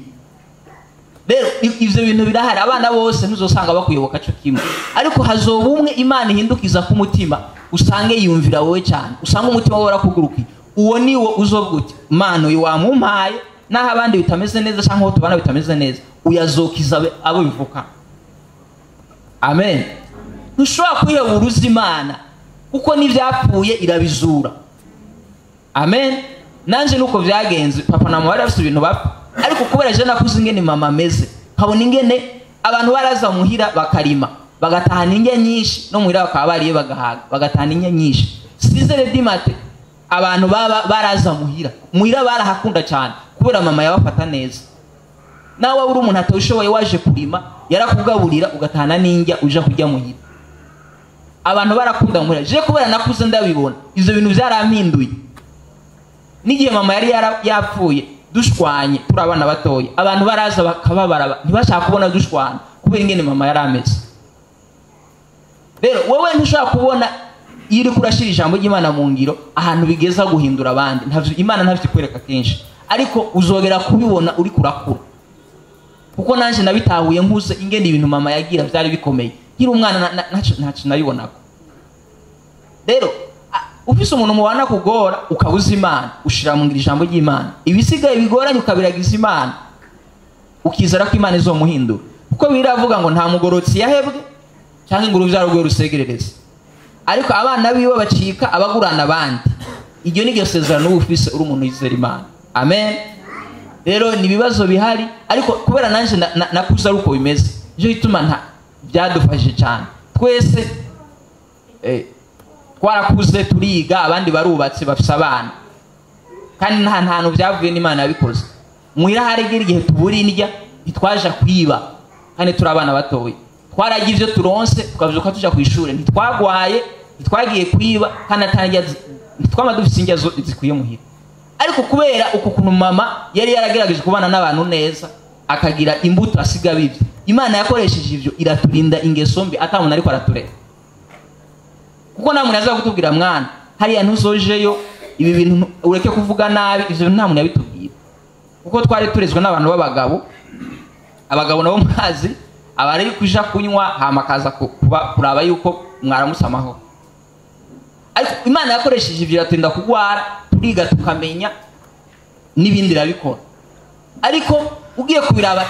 Rero ivyo bintu birahari, abana bose ntuzosanga bakuyoboka cyo kimwe. Ariko hazoba umwe Imana ihindukiza ku mutima, usange yiyumvira wowe cyane, usange umutima wawe warakugurukiye. Uwo niwo uzovuga uti Mana uyu wamumpaye, naho abandi bitameze neza cyangwa aho tubana bitameze neza, uyazokiza abo bivuka. Amen. Ntushobora kwihebura uzi Imana, kuko n'ivyapfuye irabizura. Amen. Nanje nuko vyagenze, papa na mama bari bafise ibintu bapfa. Ariko kubera je nakuze ingene mama ameze, nkabona ingene abantu baraza muhira bakarima, bagatahana indya nyinshi, no muhira bakaba bariye bagahaga, bagatahana indya nyinshi. 6h du matin abantu baba baraza muhira, muhira barahakunda cyane kubera mama yabafata neza. Nawe uri umuntu atashoboye waje kurima, yarakugaburira ugatahana n'indya uja kurya muhira. Abantu barakunda muhira. Je kubera nakuze ndabibona, ivyo bintu vyarampinduye. N'igihe mama yari yapfuye dushwanye turi abana batoya, abantu baraza bakababara, ntibashaka kubona dushwana kubera ingene mama yari ameze. Rero wowe ntushobora kubona iyo uriko urashira ijambo ry'Imana mu ngiro ahantu bigeza guhindura abandi. Ntavyo Imana ntavyo ikwereka kenshi, ariko uzogera kubibona uri kurakura. Kuko nanje nabitahuye nkuze ingene ibintu mama yagira vyari bikomeye, nkiri umwana ntaco nabibonako. Rero ufise umuntu mubana kugora ukabuza Imana, ushira mu ngiro ijambo ry'Imana, ibisigaye bigoranye ukabiragiza Imana, ukizera ko Imana izomuhindura. Kuko biravuga ngo nta mugorotsi yahebwe canke ngo uruvyaro rwe rusegerereze, ariko abana biwe bacika abagurana abandi. Iryo ni ryo sezerano uba ufise uri umuntu yizera Imana. Amen. Rero ni ibibazo bihari, ariko kubera nanje nakuze ari uko bimeze, nico gituma nta byadufashije cyane. Twese twarakuze turiga, abandi barubatse bafise abana, kandi nta hantu byavuye n'Imana yabikoze. Muhira harigera igihe tubura indya, ntitwaja kwiba kandi turi abana batoya. Twaragiye ivyo turonse tukavyuka tuja kw'ishure, ntitwagwaye, ntitwagiye kwiba, kandi atangiye ntitwama dufise indya zikwiye muhira. Ariko kubera uko kuntu mama yari yaragerageje kubana n'abantu neza, akagira imbuto asiga bivye, Imana yakoresheje ivyo iraturinda ingeso mbi ata muntu ariko aratureka. Kuko nta muntu aza kutubwira mwana hariya ntuzojeyo, ibi bintu ureke kuvuga nabi, ivyo nta muntu yabitubwira. Kuko twari turezwe n'abantu b'abagabo, abagabo nabo mwazi abari kuja kunywa hama kaza kuraba yuko mwaramutse amahoro. Ariko Imana yakoresheje ivyo iraturinda kugwara, turiga tukamenya n'ibindi irabikora. Ariko ugiye kubiraba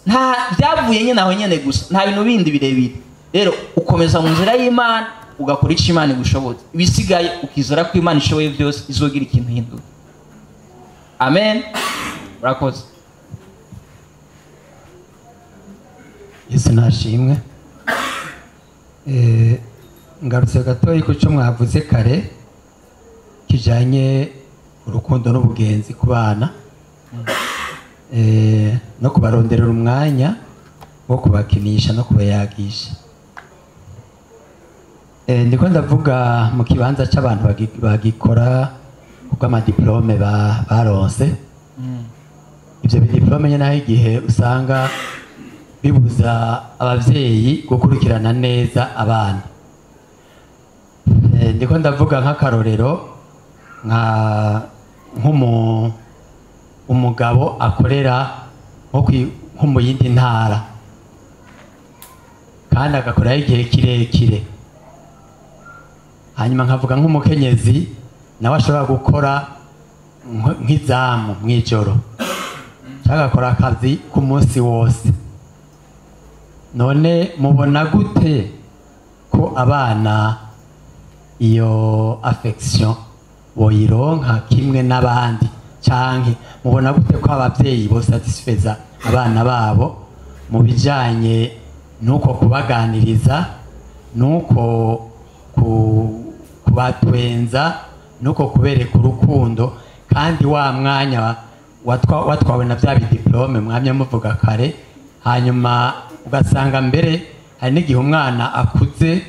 nta byavuye nyene aho nyene gusa, nta bintu bindi birebire. Rero ukomeza mu nzira y'Imana, ugakora ico Imana igushoboza, ibisigaye ukizera ko Imana ishoboye byose, izogira ikintu ihindura. Amen. Urakoze. Yesu nashimwe. Ngarutse gatoyi ku cyo mwavuze kare kijanye urukundo n'ubugenzi ku bana, no kubaronderera umwanya wo kubakinisha no kubayagisha. Ndiko ndavuga mu kibanza c'abantu bagikora kuko amadiplome baronse. Ivyo bidiplome nyene naho igihe usanga bibuza abavyeyi gukurikirana neza abana. Ndiko ndavuga nk'akarorero umugabo akorera nko mu yindi ntara kandi agakorayo igihe kirekire, hanyuma nkavuga nk'umukenyezi nawe ashobora gukora nk'izamu mw'ijoro cyangwa agakora akazi k'umunsi wose. None mubona gute ko abana iyo affection boyironka kimwe n'abandi, canke mubona gute ko abavyeyi bosatisfeza abana babo mu bijanye nuko kubaganiriza, nuko kubatwenza, nuko kubereka urukundo, kandi wa mwanya watwawe na vya bidiplome mwamye muvuga kare, hanyuma ugasanga mbere hari n'igihe umwana akuze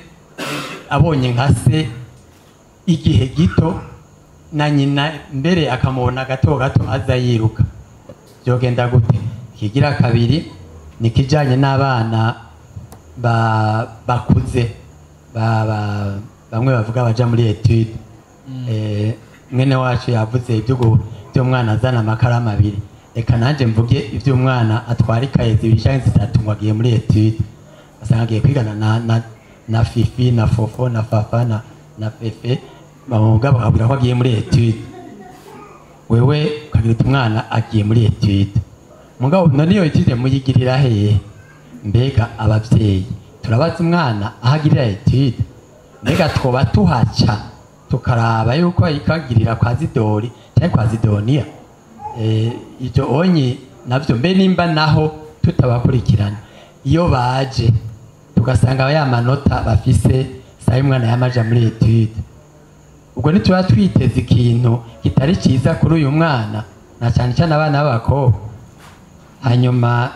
abonye nka se igihe gito na nyina mbere akamubona gato gato aza yiruka. Byogenda gute? Kigira kabiri ni kijanye n'abana bakuze bamwe bavuga baja muri etude. Mwene wacu yavuze iby'umwana azana amakaramu abiri, reka nanje mvuge iby'umwana atwara ikaye zibiri canke zitatu ngo agiye muri etude, asanga agiye kwigana na Fifi na Fofo na Fafa na Fefe, bamubwira bakabwira ko agiye muri etude. Wewe ukagira uti umwana agiye muri etude, mugabo none iyo etude muyigirira hehe? Mbega abavyeyi turabaza umwana aho agirira etude? Mbega twoba tuhaca tukaraba yuko ayikagirira kwa Zidori cyangwa kwa Zidoniya? Ibyo onye navyo mbe nimba naho tutabakurikirana, iyo baje tugasanga ya manota bafise sayi umwana yamaja muri etude, ubwo ntituba twiteze ikintu kitari cyiza kuri uyu mwana, na cyane cyane abana b'abakobwa. Hanyuma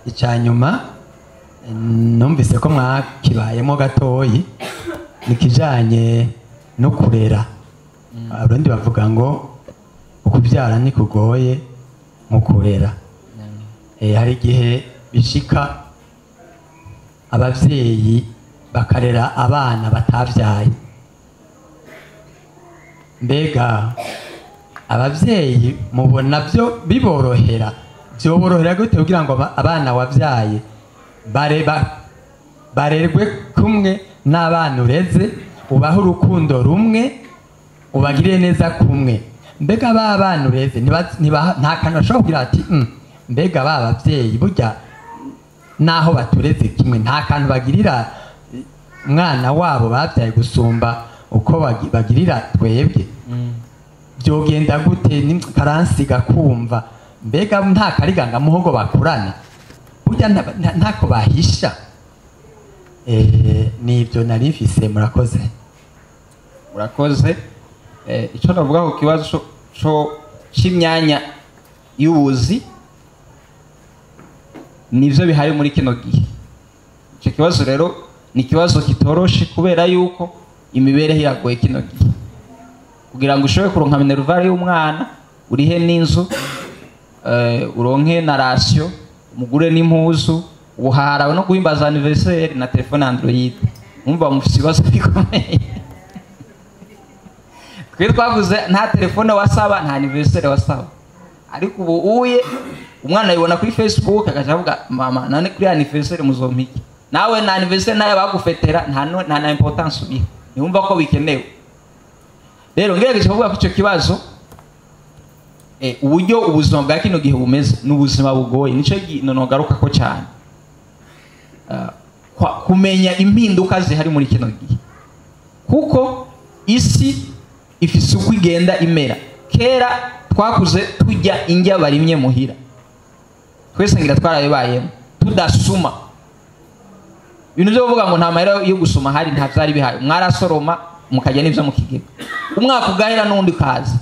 icanyuma numvise ko mwakibayemo gatoyi nikijanye no kurera. Abarundi bavuga ngo ukubyara ntikugoye nko kurera. Hari igihe bishika abavyeyi bakarera abana batavyaye. Mbega abavyeyi mubona byo biborohera, byoborohera gute kugira ngo abana wavyaye barerwe kumwe n'abana ureze, ubahe urukundo rumwe, ubagirire neza kumwe? Mbega ba bana ureze nta kantu bashobora kugira ati mbega ba bavyeyi burya naho batureze kimwe nta kantu bagirira umwana wabo bavyaye gusumba uko bagirira twebwe. Byogenda gute? Karansiga kumva mbega nta kariganga muhogo bakurana burya ntako bahisha. Nibyo nari mfise, murakoze. Murakoze. Icyo navuga ku kibazo c'imyanya y'ubuzi nivyo bihari muri kino gihe. Icyo kibazo rero ni ikibazo kitoroshe kubera yuko imibereho iragoye kino gihe. Kugira ngo ushobore kuronka minerval y'umwana, urihe n'inzu, uronke na ration, umugure n'impuzu, ubuharawe no guhimbaza anniversaire na telefone Android. Umva mufite ibibazo bikomeye. Twe twavuze nta telefone wasaba, nta anniversaire wasaba. Ariko ubu uye umwana yibona kuri Facebook akaja avuga mama nane kuri anniversaire muzompiki. Nawe na anniversaire naye bagufetera nta na importance ubiha. Niwumva ko bikenewe. Rero ngerageje kuvuga ko ico kibazo uburyo ubuzima bwa kino gihe bumeze n'ubuzima bugoye nico nogaruka ko cyane. Kumenya impinduka zihari muri kino gihe. Kuko isi ifise uko igenda imera. Kera twakuze tujya indya barimye muhira. Twese ngira twarabibayemo tudasuma. Ibintu byo kuvuga ngo nta mahera yo gusuma hari nta vyari bihari. Mwarasoroma mukajya n'ivyo mu kigega. Umwaka ugahera n'undi kaza.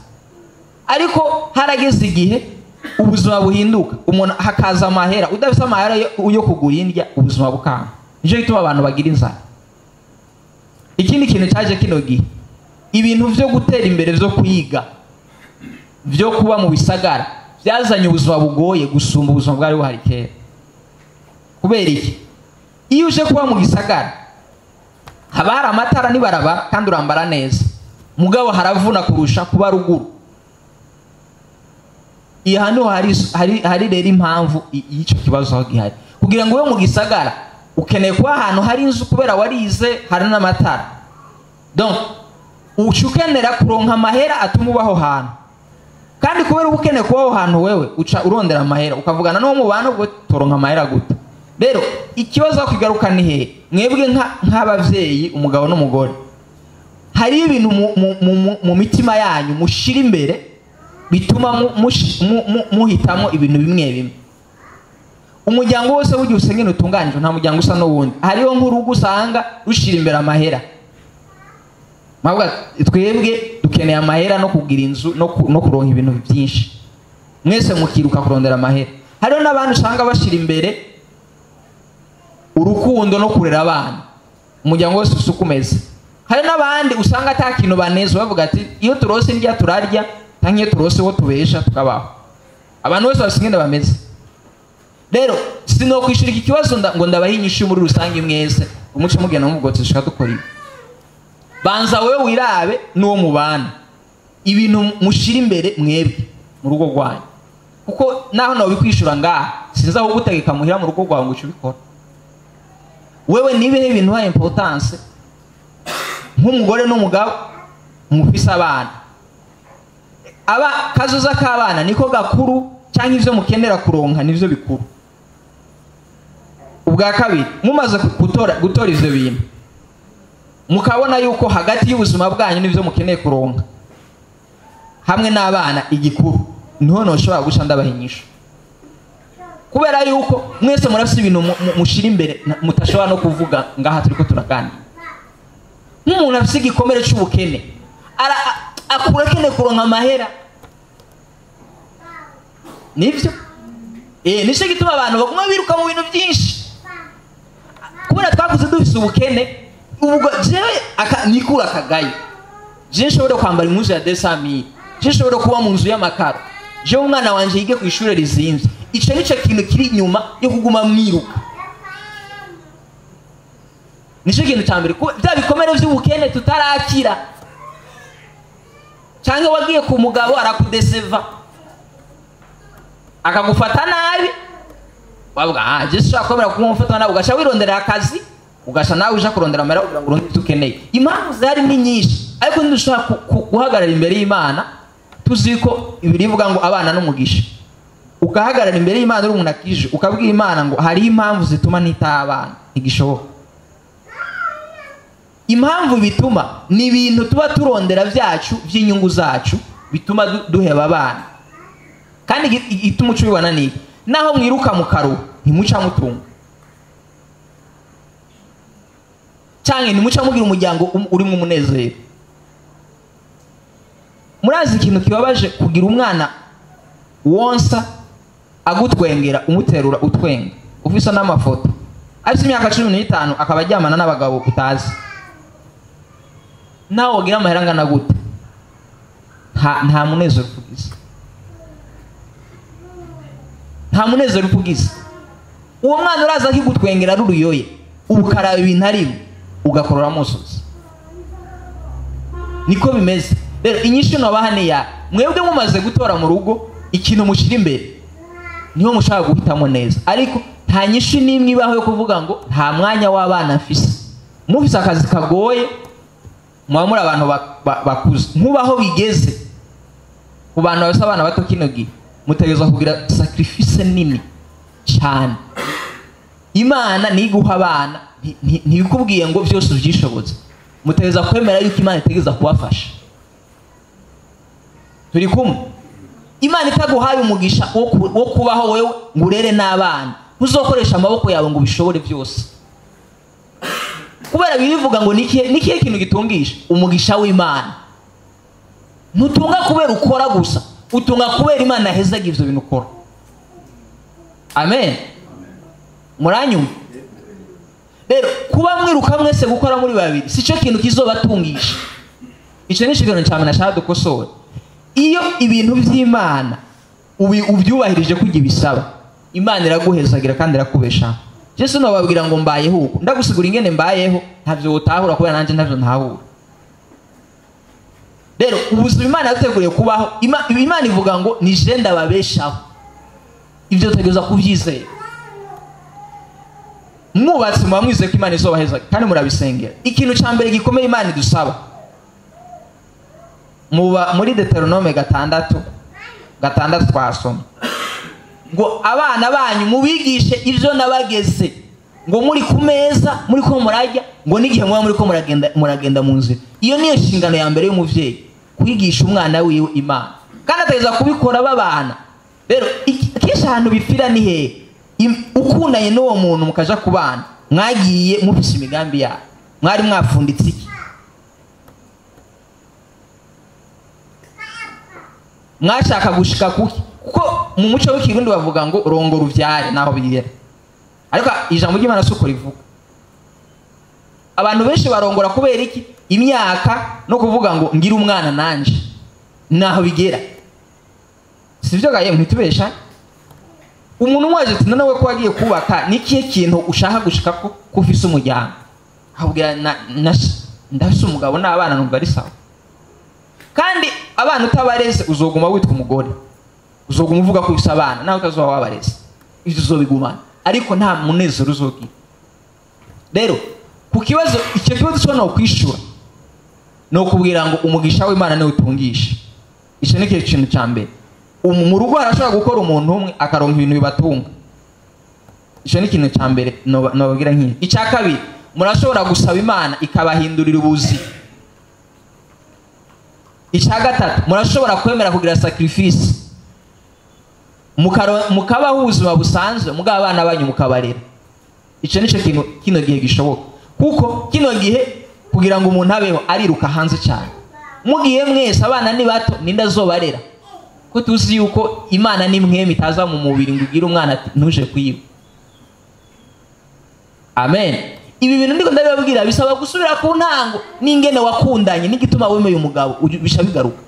Ariko harageze igihe ubuzima buhinduka, umuntu hakaza amahera, udafise amahera yo kugura indya ubuzima bukanga. Nico gituma abantu bagira inzara. Ikindi kintu cyaje kino gihe, ibintu vyo gutera imbere vyo kwiga, vyo kuba mu bisagara byazanye ubuzima bugoye gusumba ubuzima bwari buhari kera. Kubera iki? Iyo uje kuba mu gisagara haba hari amatara n'ibarabara kandi urambara neza, mugabo haravuna kurusha kuba ruguru. Iyi hano hari rero impamvu y'icyo kibazo aho gihari. Kugira ngo ube mu gisagara ukeneye kuba ahantu hari inzu kubera warize hari n'amatara. Donc uca ukenera kuronka amahera atuma ubaho hantu. Kandi kubera uba ukeneye kubaho hantu wewe uca urondera amahera ukavugana n'uwo mubana ubwo turonka amahera gute. Rero ikibazo aho kigaruka ni hehe? Mwebwe nk'abavyeyi umugabo n'umugore, hari ibintu mu mitima yanyu mushira imbere bituma muhitamo ibintu bimwe bimwe. Umuryango wose w'ugiye usengene utunganije nta muryango usa n'uwundi. Hariho nk'urugo usanga rushira imbere amahera. Mwavuga twebwe dukeneye amahera no kugira inzu no kuronka ibintu byinshi. Mwese mukiruka kurondera amahera. Hariho n'abantu usanga bashira imbere urukundo no kurera abana. Umuryango wose usukumeze. Hari n'abandi usanga ata kintu banezwe bavuga ati iyo turose ndya turarya tanke iyo turose wo tubesha tukabaho. Abantu bose basingene bameze. Rero sino kwishura iki kibazo ngo ndabahinyishe muri rusange mwese umuco mugena mubwo tushaka dukora ibi. Banza wewe wirabe n'uwo mubana ibintu mushira imbere mwebwe mu rugo rwanyu. Kuko naho nawe bikwishura ngaha sinza aho gutegeka muhira mu rugo rwawe ngo ucubikora. Wewe nibihe ibintu ha importance nk'umugore n'umugabo mufise abana. Aba kazoza k'abana niko gakuru cyangwa ivyo mukenera kuronka nivyo bikuru. Ubwa kabiri mumaze gutora ivyo bintu mukabona yuko hagati y'ubuzima bwanyu nivyo mukeneye kuronka hamwe n'abana igikuru niho noshobora guca ndabahinyisha. Kubera yuko mwese murafise ibintu mushira imbere mutashobora no kuvuga ngaha turiko turaganira. Nk'umuntu afise igikomere c'ubukene akura kene kuronka amahera. Nivyo? Nico gituma abantu baguma biruka mu bintu byinshi. Kubera twakuze dufise ubukene, ubwo jewe nikura akagayo. Je nshobora kwambara impuzu ya 200,000. Je nshobora kuba mu nzu y'amakaro. Je umwana wanje yige ku ishure rizimvye. Ico nico kintu kiri inyuma yo kuguma mwiruka. Nico kintu ca mbere, bya bikomere vy'ubukene tutarakira. Canke wagiye ku mugabo arakudeseva, akagufata nabi, wavuga je shaka komera kumufata nabi, ugasha wirondera akazi, ugasha nawe uja kurondera amahera kugira ngo uronke ivyo ukeneye. Impamvu zari ni nyinshi, ariko ntidushobora guhagarara imbere y'Imana tuzi ko ibirivuga ngo abana n'umugisha. Ugahagarara imbere y'Imana uri umuntu akije, ukabwira Imana ngo hari impamvu zituma ntitaha abana, ntigishoboka. Impamvu bituma ni ibintu tuba turondera vyacu vy'inyungu zacu bituma duheba abana. Kandi igituma uca ubibona ni iki? Naho mwiruka mu karuhu ntimuca mutunga, canke ntimuca mugira umuryango urimwo umunezero. Murazi ikintu kibabaje kugira umwana wonsa agutwengera umuterura utwenga ufise n'amafoto, afise imyaka 15 akaba aryamana n'abagabo utazi. Nawe wogira amahera angana gute, nta munezero ufugize, nta munezero ufugize. Uwo mwana uraza akigutwengera ari uruyoye, ubukaraba ibintu arimo ugakorora amosozi. Niko bimeze. Rero inyishu nobaha ni ya mwebwe mumaze gutora mu rugo ikintu mushira imbere niho mushaka guhitamo neza, ariko nta nyishu n'imwe ibaho yo kuvuga ngo nta mwanya w'abana mfise. Mufise akazi kagoye, muba muri abantu bakuze. Nkubaho bigeze ku bantu bafise abana bato kino gihe, mutegerezwa kugira sacrifice nini cyane. Imana niguha abana, ntibikubwiye ngo byose uvyishobotse. Mutegerezwa kwemera yuko Imana itegereza kubafasha. Turi kumwe. Imana itaguhaye umugisha wo kubaho wewe ngo urere n'abana, ntuzokoresha amaboko yawe ngo ubishobore byose. Kubera birivuga ngo nikihe kintu gitungisha umugisha w'Imana. Ntutunga kubera ukora gusa, utunga kubera Imana ahezaga ivyo bintu ukora. Amen. Muranyumva? Rero kuba mwiruka mwese gukora muri babiri sico kintu kizobatungisha. Ico ni ikintu ca mbere nashaka dukosora. Iyo ibintu vy'Imana ubyubahirije kujya ibisaba, Imana iraguhezagira kandi irakubesha. Jesu nababwira ngo mbayeho uko, ndagusigura ingene mbayeho ntavyo utahura kubera nanje ntavyo ntahura. Rero ubuzima Imana yateguriye kubaho, Imana ivuga ngo ni je ndababeshaho. Ivyo tutegerezwa kuvyizera. Mwubatse muba mwizeye ko Imana izobaheza kandi murabisengera. Ikintu ca mbere gikomeye Imana idusaba, muba muri Deuteronome 6:6 twasoma ngo abana banyu mubigishe ivyo nabageze, ngo muri ku meza muri ko murajya, ngo n'igihe muba muri ko muragenda mu nzira. Iyo niyo nshingano ya mbere y'umuvyeyi, kwigisha umwana wiwe Imana, kandi ategerezwa kubikora babana. Rero kenshi ahantu bipfira ni hehe? Ukundanye n'uwo muntu mukaja kubana, mwagiye mufise imigambi yawe, mwari mwafunditse iki? Mwashaka gushika kuki? Kuko mu muco w'ikirundi bavuga ngo rongora uvyare naho bigera, ariko ijambo ry'Imana suko rivuga. Abantu benshi barongora kubera iki? Imyaka no kuvuga ngo ngira umwana nanje naho bigera. Sivyo gaye ntitubesha. Umuntu mwaje ati none we ko wagiye kubaka nikihe kintu ushaka gushika ko kufise umuryango? Ahubwira ndafise umugabo n'abana numva ari sawa. Kandi abana utabareze uzoguma witwa umugore, uzoguma uvuga ko ufise abana nawe utazoba wabareze, ivyo uzobigumana, ariko nta munezero uzogira. Rero ku kibazo icyo kibazo cyo no kwishura no kubwira ngo umugisha w'Imana niwe utungisha. Ico ni ikintu ca mbere. Mu rugo harashobora gukora umuntu umwe akaronka ibintu bibatunga. Ico ni ikintu ca mbere nobabwira nk'iyi. Icya kabiri, murashobora gusaba Imana ikabahindurira ubuzi. Icya gatatu, murashobora kwemera kugira sacrifice, mukabaho ubuzima busanzwe mugabo abana banyu mukabarera. Ico nico kintu kino gihe gishoboka, kuko kino gihe kugira ngo umuntu abeho ariruka hanze cyane. Mugiye mwese abana ni bato, ninde azobarera? Ko tuzi yuko Imana ni mwemi itaza mu mubiri ngo ugire umwana ati ntuje kwiba. Amen. Ibi bintu ndiko ndabibabwira bisaba gusubira ku ntango n'ingene wakundanye n'igituma wemeye umugabo bisha bigaruka.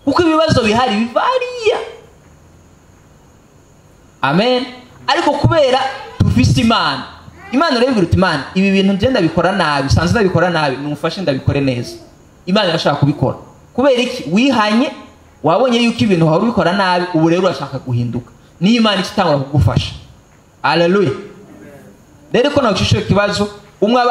Kuko ibibazo bihari bivariya. Amen. Ariko kubera tufise Imana, Imana rero ivuga Imana ibi bintu nje ndabikora nabi, sanze ndabikora nabi, numfashe ndabikore neza. Imana irashaka kubikora. Kubera iki? Wihanye, wabonye yuko ibintu wari ubikora nabi, ubu rero urashaka guhinduka. Ni Imana itangura kugufasha. Haleluya. Rero ko nacishoye kibazo, umwe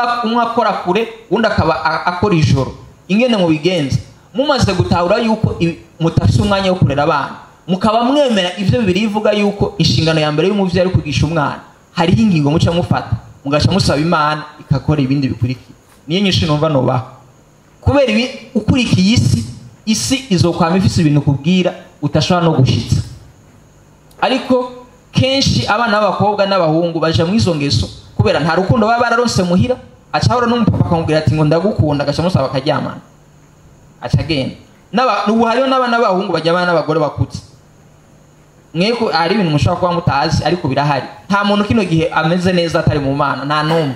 akora kure, undi akaba akora ijoro. Ingene mu bigenza, mumaze gutahura yuko mutafise umwanya wo kurera abana, mukaba mwemera ivyo Bibiliya ivuga yuko inshingano ya mbere y'umuvyeyi ari kwigisha umwana. Hariho ingingo muca mufata, mugaca musaba Imana ikakora ibindi bikurikira. Niyo nyinshi numva nobaha. Kubera ibi ukurikiye isi, isi izokwama ifise ibintu kubwira utashobora no gushitsa. Ariko kenshi abana b'abakobwa n'abahungu baja mu izo ngeso kubera nta rukundo baba bararonse muhira, acahora n'umupapa akamubwira ati ngo ndagukunda, agaca amusaba akaryamana, aca agenda. N'ubu hariho n'abana b'abahungu baryamana n'abagore bakutse. Mweko ari ibintu mushobora kuba mutazi ariko birahari. Nta muntu kino gihe ameze neza atari mu Mana, nta n'umwe.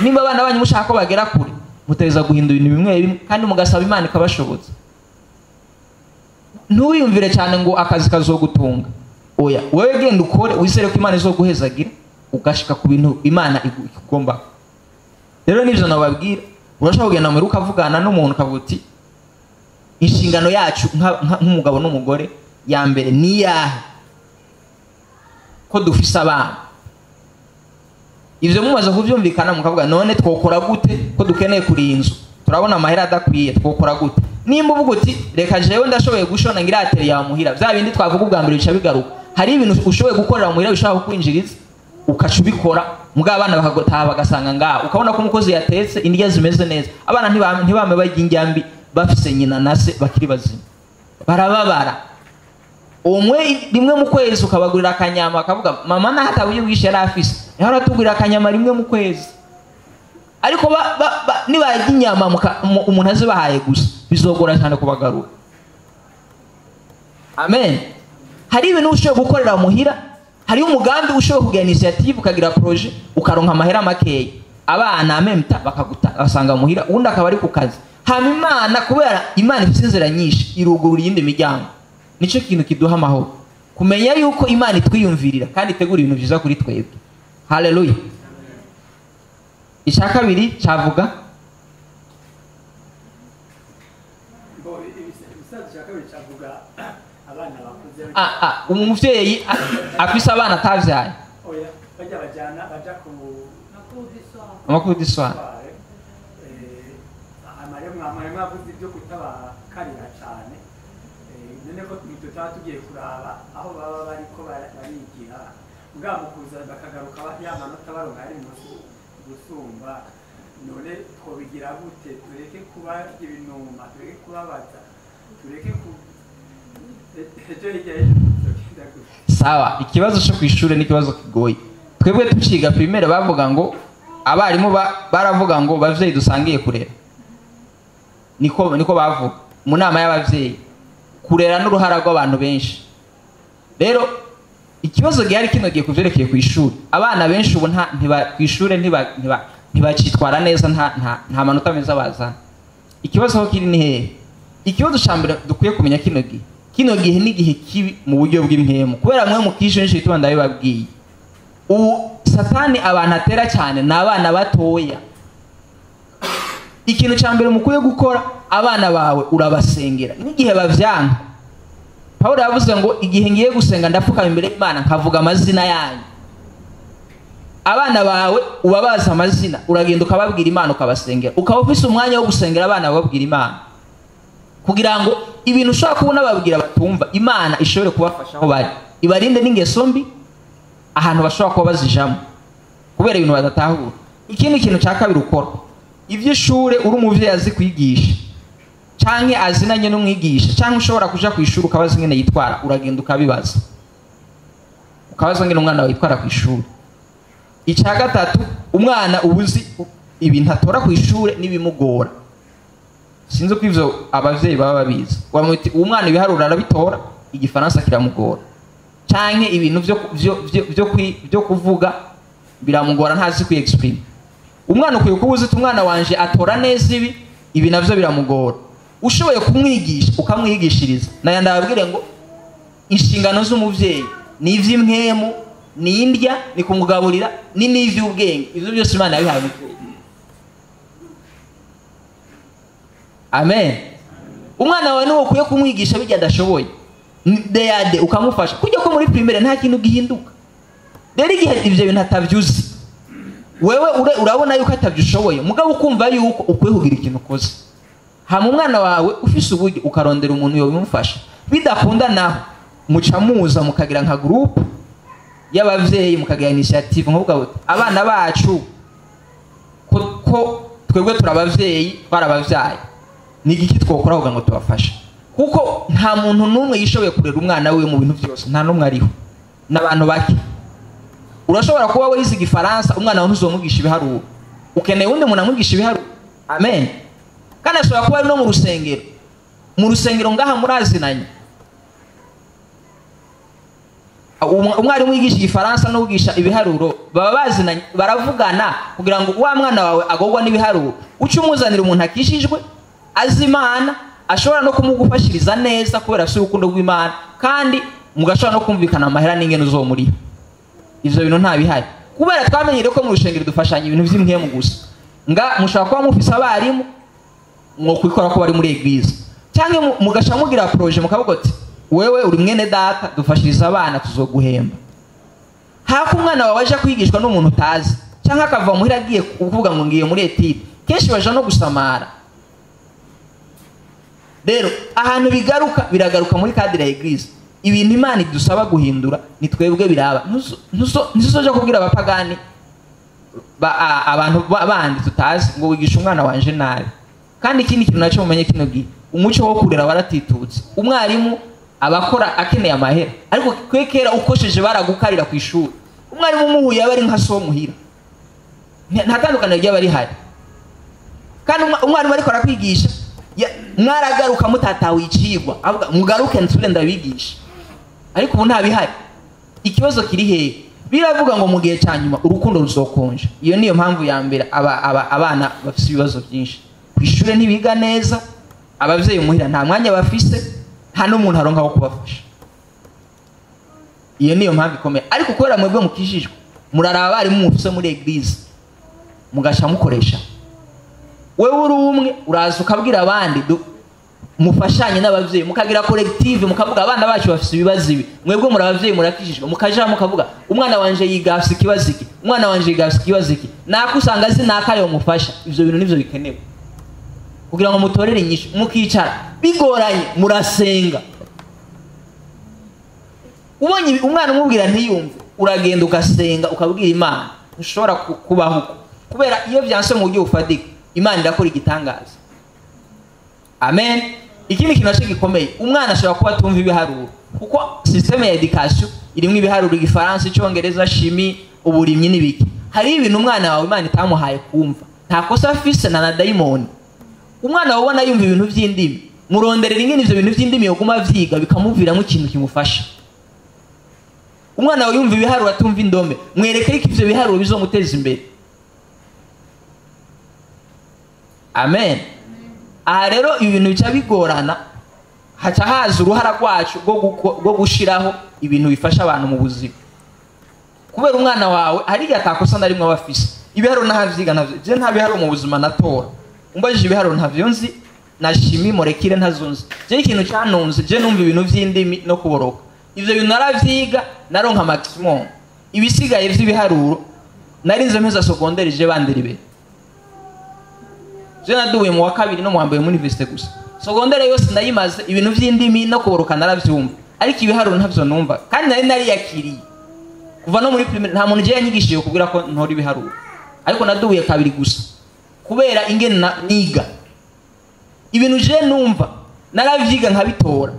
Nimba abana banyu mushaka ko bagera kure, muteza guhindura ibintu bimwe bimwe kandi mugasaba Imana ikabashoboza. Ntuwiyumvire cyane ngo akazi kazogutunga. Oya, wewe genda ukore wizere ko Imana izoguhezagira ugashika ku bintu Imana ikugomba. Rero nivyo nababwira, urashobora kugenda mu ruka ukavugana n'umuntu ukavuga uti inshingano yacu nk'umugabo n'umugore ya mbere ni yahe ko dufise abana. Ivyo mumaze kuvyumvikana mukavuga none twokora gute ko dukeneye kuri inzu, turabona amahera adakwiye, twokora gute? Nimba uvuga uti reka jewe ndashoboye gushona ngira atelier ya muhira, vya bindi twavuga ubwa mbere bica bigaruka. Hari ibintu ushoboye gukorera muhira bishobora kukwinjiriza ukaca ubikora, mugabo abana bakagotaha bagasanga ngaho, ukabona ko umukozi yatetse indya zimeze neza. Abana ntibame barya indya mbi bafise nyina na se bakiri bazima, barababara. Umwe rimwe mu kwezi ukabagurira akanyama akavuga mama na hata uyu bwishe yari afise, yahora atugurira akanyama rimwe mu kwezi. Ariko nibarya inyama umuntu azibahaye gusa bizogora cyane kubagarura. Amen. Hari ibintu ushoboye gukorera muhira, hari umugambi ushoboye kugira initiative ukagira projet ukaronka amahera makeya, abana amemta bakaguta basanga muhira, undi akaba ari ku kazi. Hama Imana kubera Imana ifite inzira nyinshi irugurura iyindi miryango. Nico kintu kiduha amahoro, kumenya yuko Imana itwiyumvirira kandi itegura ibintu byiza kuri twebwe. Haleluya. Icya kabiri cyavuga umuvyeyi afise abana atavyaye. Oya, bajya bajana baja ku amakuru d'histoire. Amare mwavuze ibyo kutabakarira cyane. None ko tutaba tugiye kuraba aho baba bariko barigira, mugabo mukuza bakagaruka ya manota baronka ari munsi gusumba, none twobigira gute? Tureke kuba ibinuma, tureke kubabaza, tureke ku Sawa, ikibazo cyo kwishure ni ikibazo kigoye. Twebwe tuciga primaire bavuga ngo abarimu baravuga ngo bavyeyi dusangiye kurera. Niko bavuga mu nama y'abavyeyi, kurera n'uruhara rw'abantu benshi. Rero ikibazo gihari kino gihe kuvyerekeye kwishuri, abana benshi ubu kwishure ntibacitwara neza, nta manota meza bazana. Ikibazo aho kiri ni hehe? Ikibazo ca mbere dukwiye kumenya kino gihe, kino gihe ni igihe kibi mu buryo bw'impemu, kubera mwe mukishe n'isho ituma ndabibabwiye. Ubu Satani abantu atera cyane ni abana batoya. Ikintu ca mbere mukwiye gukora, abana bawe urabasengera n'igihe bavyanka. Paulo yavuze ngo igihe ngiye gusenga ndapfukama imbere y'Imana nkavuga amazina yanyu. Abana bawe ubabaza amazina, uragenda ukababwira Imana ukabasengera, ukaba ufise umwanya wo gusengera abana bababwira Imana, kugira ngo ibintu ushobora kubona babwira batumva, Imana ishobore kubafasha aho bari, ibarinde n'ingeso mbi ahantu bashobora kuba bazijamo kubera ibintu badatahura. Ikindi kintu cya kabiri ukora, ivy'ishure uri umuvyeyi azi kwigisha canke azinanye n'umwigisha, canke ushobora kuja kwishuri ukabaza ingene yitwara, uragenda ukabibaza, ukabaza ingene umwana wawe yitwara kwishuri. Icya gatatu, umwana ubuzi ibintu atora kw'ishure n'ibimugora. Sinzi ko ivyo abavyeyi baba babizi. Wamwita umwana ibiharuro arabitora, igifaransa kiramugora, canke ibintu vyo kuvuga biramugora, ntazi kwiexprime. Umwana ukwiye kuba uzi uti umwana wanje atora neza ibi, ibi navyo biramugora. Ushoboye kumwigisha ukamwigishiriza. Naya ndababwire ngo inshingano z'umuvyeyi ni ivy'impwemu, ni indya, ni kumugaburira, ni n'ivy'ubwenge. Ivyo byose Imana yabihaye umuvyeyi. Amen. Umwana wawe niwe ukwiye kumwigisha bijya adashoboye, deyade ukamufasha. Kujya ko muri primaire nta kintu gihinduka. Rero igihe ivyo bintu atavyuzi, wewe urabona yuko atavyushoboye, mugabo ukumva yuko ukwiye kugira ikintu ukoze. Hama umwana wawe ufise uburyo ukarondera umuntu yobimufasha. Bidakunda naho muca muza mukagira nka group y'abavyeyi, mukagira initiative nkuvuga uti abana bacu ko twebwe turabavyeyi twarabavyaye, ni igiki twokora kugira ngo tubafashe? Kuko nta muntu n'umwe yishoboye kurera umwana wiwe mu bintu byose, nta n'umwe ariho, n'abantu bake. Urashobora kuba wize igifaransa, umwana wawe ntuzomugisha ibiharuro, ukeneye undi muntu amwigisha ibiharuro. Amen. Kandi ashobora kuba ari no mu rusengero, mu rusengero ngaha murazinanye, umwarimu yigisha igifaransa n'uwigisha ibiharuro baba bazinanye, baravugana kugira ngo wa mwana wawe agogwa n'ibiharuro, uce umuzanira umuntu akishijwe, azi Imana, ashobora no kumugufashiriza neza kubera afise urukundo rw'Imana, kandi mugashobora no kumvikana amahera n'ingene uzomuriha. Ivyo bintu nta bihari kubera twamenyereye ko mu rusengero dufashanya ibintu vy'impwemu gusa. Nga mushobora kuba mufise abarimu mwokwikora ko bari muri eglise, canke mugasha mugira projet mukavuga uti wewe uri mwene data, dufashiriza abana tuzoguhemba. Hako umwana wawe aja kwigishwa n'umuntu utazi, canke akava muhira agiye kuvuga ngo ngiye muri etide, kenshi baja no gusamara. Rero ahantu bigaruka, biragaruka muri cadre ya eglise. Ibintu Imana idusaba guhindura ni twebwe biraba. Ntuzoja kubwira abapagani abantu bandi tutazi ngo wigisha umwana wanje nabi. Kandi ikindi kintu naco mumenye kino gihe, umuco wo kurera waratitutse. Umwarimu abakora akeneye amahera, ariko kwekera ukosheje baragukarira ku ishuri. Umwarimu umuhuye aba ari nka so muhira, nta tandukaniro ryaba rihari. Kandi umwarimu ariko arakwigisha, mwaragaruka mutatawe icigwa, avuga mugaruke nsubire ndabigisha. Ariko ubu nta bihari. Ikibazo kiri hehe? Biravuga ngo mu gihe cya nyuma urukundo ruzokonja. Iyo niyo mpamvu ya mbere abana bafise ibibazo byinshi ku ishure, ntibiga neza, abavyeyi muhira nta mwanya bafise, nta n'umuntu aronka wo kubafasha. Iyo niyo mpamvu ikomeye. Ariko kubera mwebwe mukijijwe, muraraba abarimu mufise muri eglise mugasha mukoresha. Wewe uri umwe uraza ukabwira abandi mufashanye n'abavyeyi, mukagira collective, mukavuga abana bacu bafise ibibazo ibi, mwebwe muri abavyeyi murakijijwe, mukaja mukavuga umwana wanje yiga afise ikibazo iki, umwana wanje yiga afise ikibazo iki, nakusanga azi nakayo mufasha. Ivyo bintu nivyo bikenewe kugira ngo mutorere inyishu. Mukicara bigoranye murasenga. Ubonye umwana umubwira ntiyumve, uragenda ugasenga ukabwira Imana. Ntushobora kubaho uko, kubera iyo vyanse mu buryo bufatika Imana irakora igitangaza. Amen. Ikindi kintu naco gikomeye, umwana ashobora kuba atumva ibiharuro, kuko systeme ya education irimwo ibiharuro, igifaransa, icongereza, chimie, uburimyi n'ibiki. Hari ibintu umwana wawe Imana itamuhaye kumva, nta kosa afise na dayimoni. Umwana wawe ubona yumva ibintu vy'indimi, muronderera ingene ivyo bintu vy'indimi yoguma avyiga bikamuviramo ikintu kimufasha. Umwana wawe yumva ibiharuro atumva indome, mwereke ko ivyo biharuro bizomuteza imbere. Amen. Aha rero ibintu bica bigorana, haca haza uruhara rwacu rwo gushiraho ibintu bifasha abantu mu buzima. Kubera umwana wawe hari igihe atakosa na rimwe aba afise, ibiharuro ntahavyiga ntavyo, je nta biharuro mu buzima natora. Umbajije ibiharuro ntavyo nzi, na chimie molécule ntazo nzi. Je ikintu canunze, je numva ibintu vy'indimi no kuboroka. Ivyo bintu naravyiga naronka maximum. Ibisigaye vy'ibiharuro narinze mpeza secondaire je bandira imbere. Je naduye mu wa kabiri no mu wa mbere muri université gusa. Secondaire yose ndayimaze, ibintu vy'indimi no kuboroka naravyumva, ariko ibiharuro ntavyo numva. Kandi nari nariyakiriye kuva no muri primaire, nta muntu je yanyigishije kubwira ko ntora ibiharuro, ariko naduye kabiri gusa kubera ingene niga. Ibintu je numva naravyiga nkabitora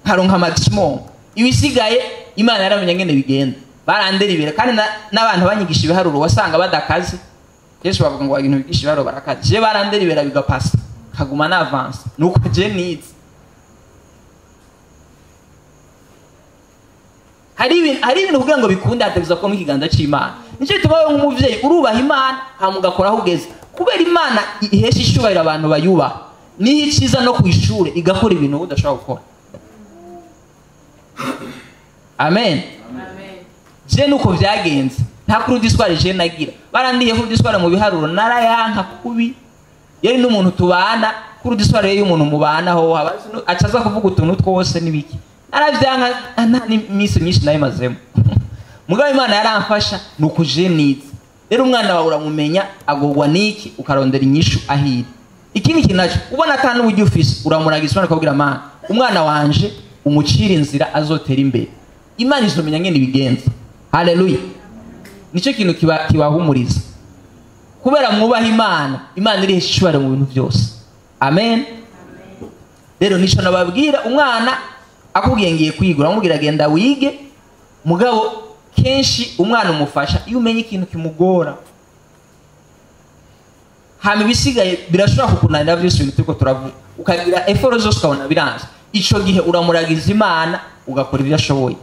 nkaronka maximum. Ibisigaye Imana yaramenya ngene bigenda, barandera ibere. Kandi n'abantu banyigisha ibiharuro wasanga badakaze. Yesu bavuga ngo ibintu bigisha ibiharuro barakaze, je barandera ibera bigapasa Kaguma na avance nuko je nize. Hari ibintu kugira ngo bikunde hategerezwa kuba ikiganza c'Imana. Nico gituma wewe nk'umuvyeyi urubaha Imana hama ugakora aho ugeze, kubera Imana ihesha icubahiro abantu bayubaha. Niho iciza no kw'ishure igakora ibintu wowe udashobora gukora. Amen. Je nuko vyagenze, nta cours d'histoire je nagira. Barandiye cours d'histoire mu biharuro narayanka kubi. Yari n'umuntu tubana, cours d'histoire y'umuntu mubana ho acaza kuvuga utuntu twose nibiki. Naravyanka nta n'imisi myinshi nayimazemo. Mugabo Imana yaramfasha nuko je nize. Rero umwana wawe uramumenya agogwa niki ukarondera inyishu ahiri. Ikindi kintu naco ubona ata n'uburyo ufise uramuragiza Imana ukabwira Imana, umwana wanje umucira inzira azotera imbere. Imana izomenya ngene ibigenza. Haleluya. Nico kintu kibahumuriza. Kubera mwubaha Imana, Imana irihesha icubahiro mu bintu byose. Amen. Rero nico nababwira, umwana akubwiye ngiye kwiga uramubwira genda wige, mugabo kenshi umwana umufasha iyo umenye ikintu kimugora. Hama ibisigaye birashobora kukunanira byose ibintu turiko turavuga, ukagira effort zose ukabona biranze. Ico gihe uramuragiza Imana ugakora ibyo ashoboye,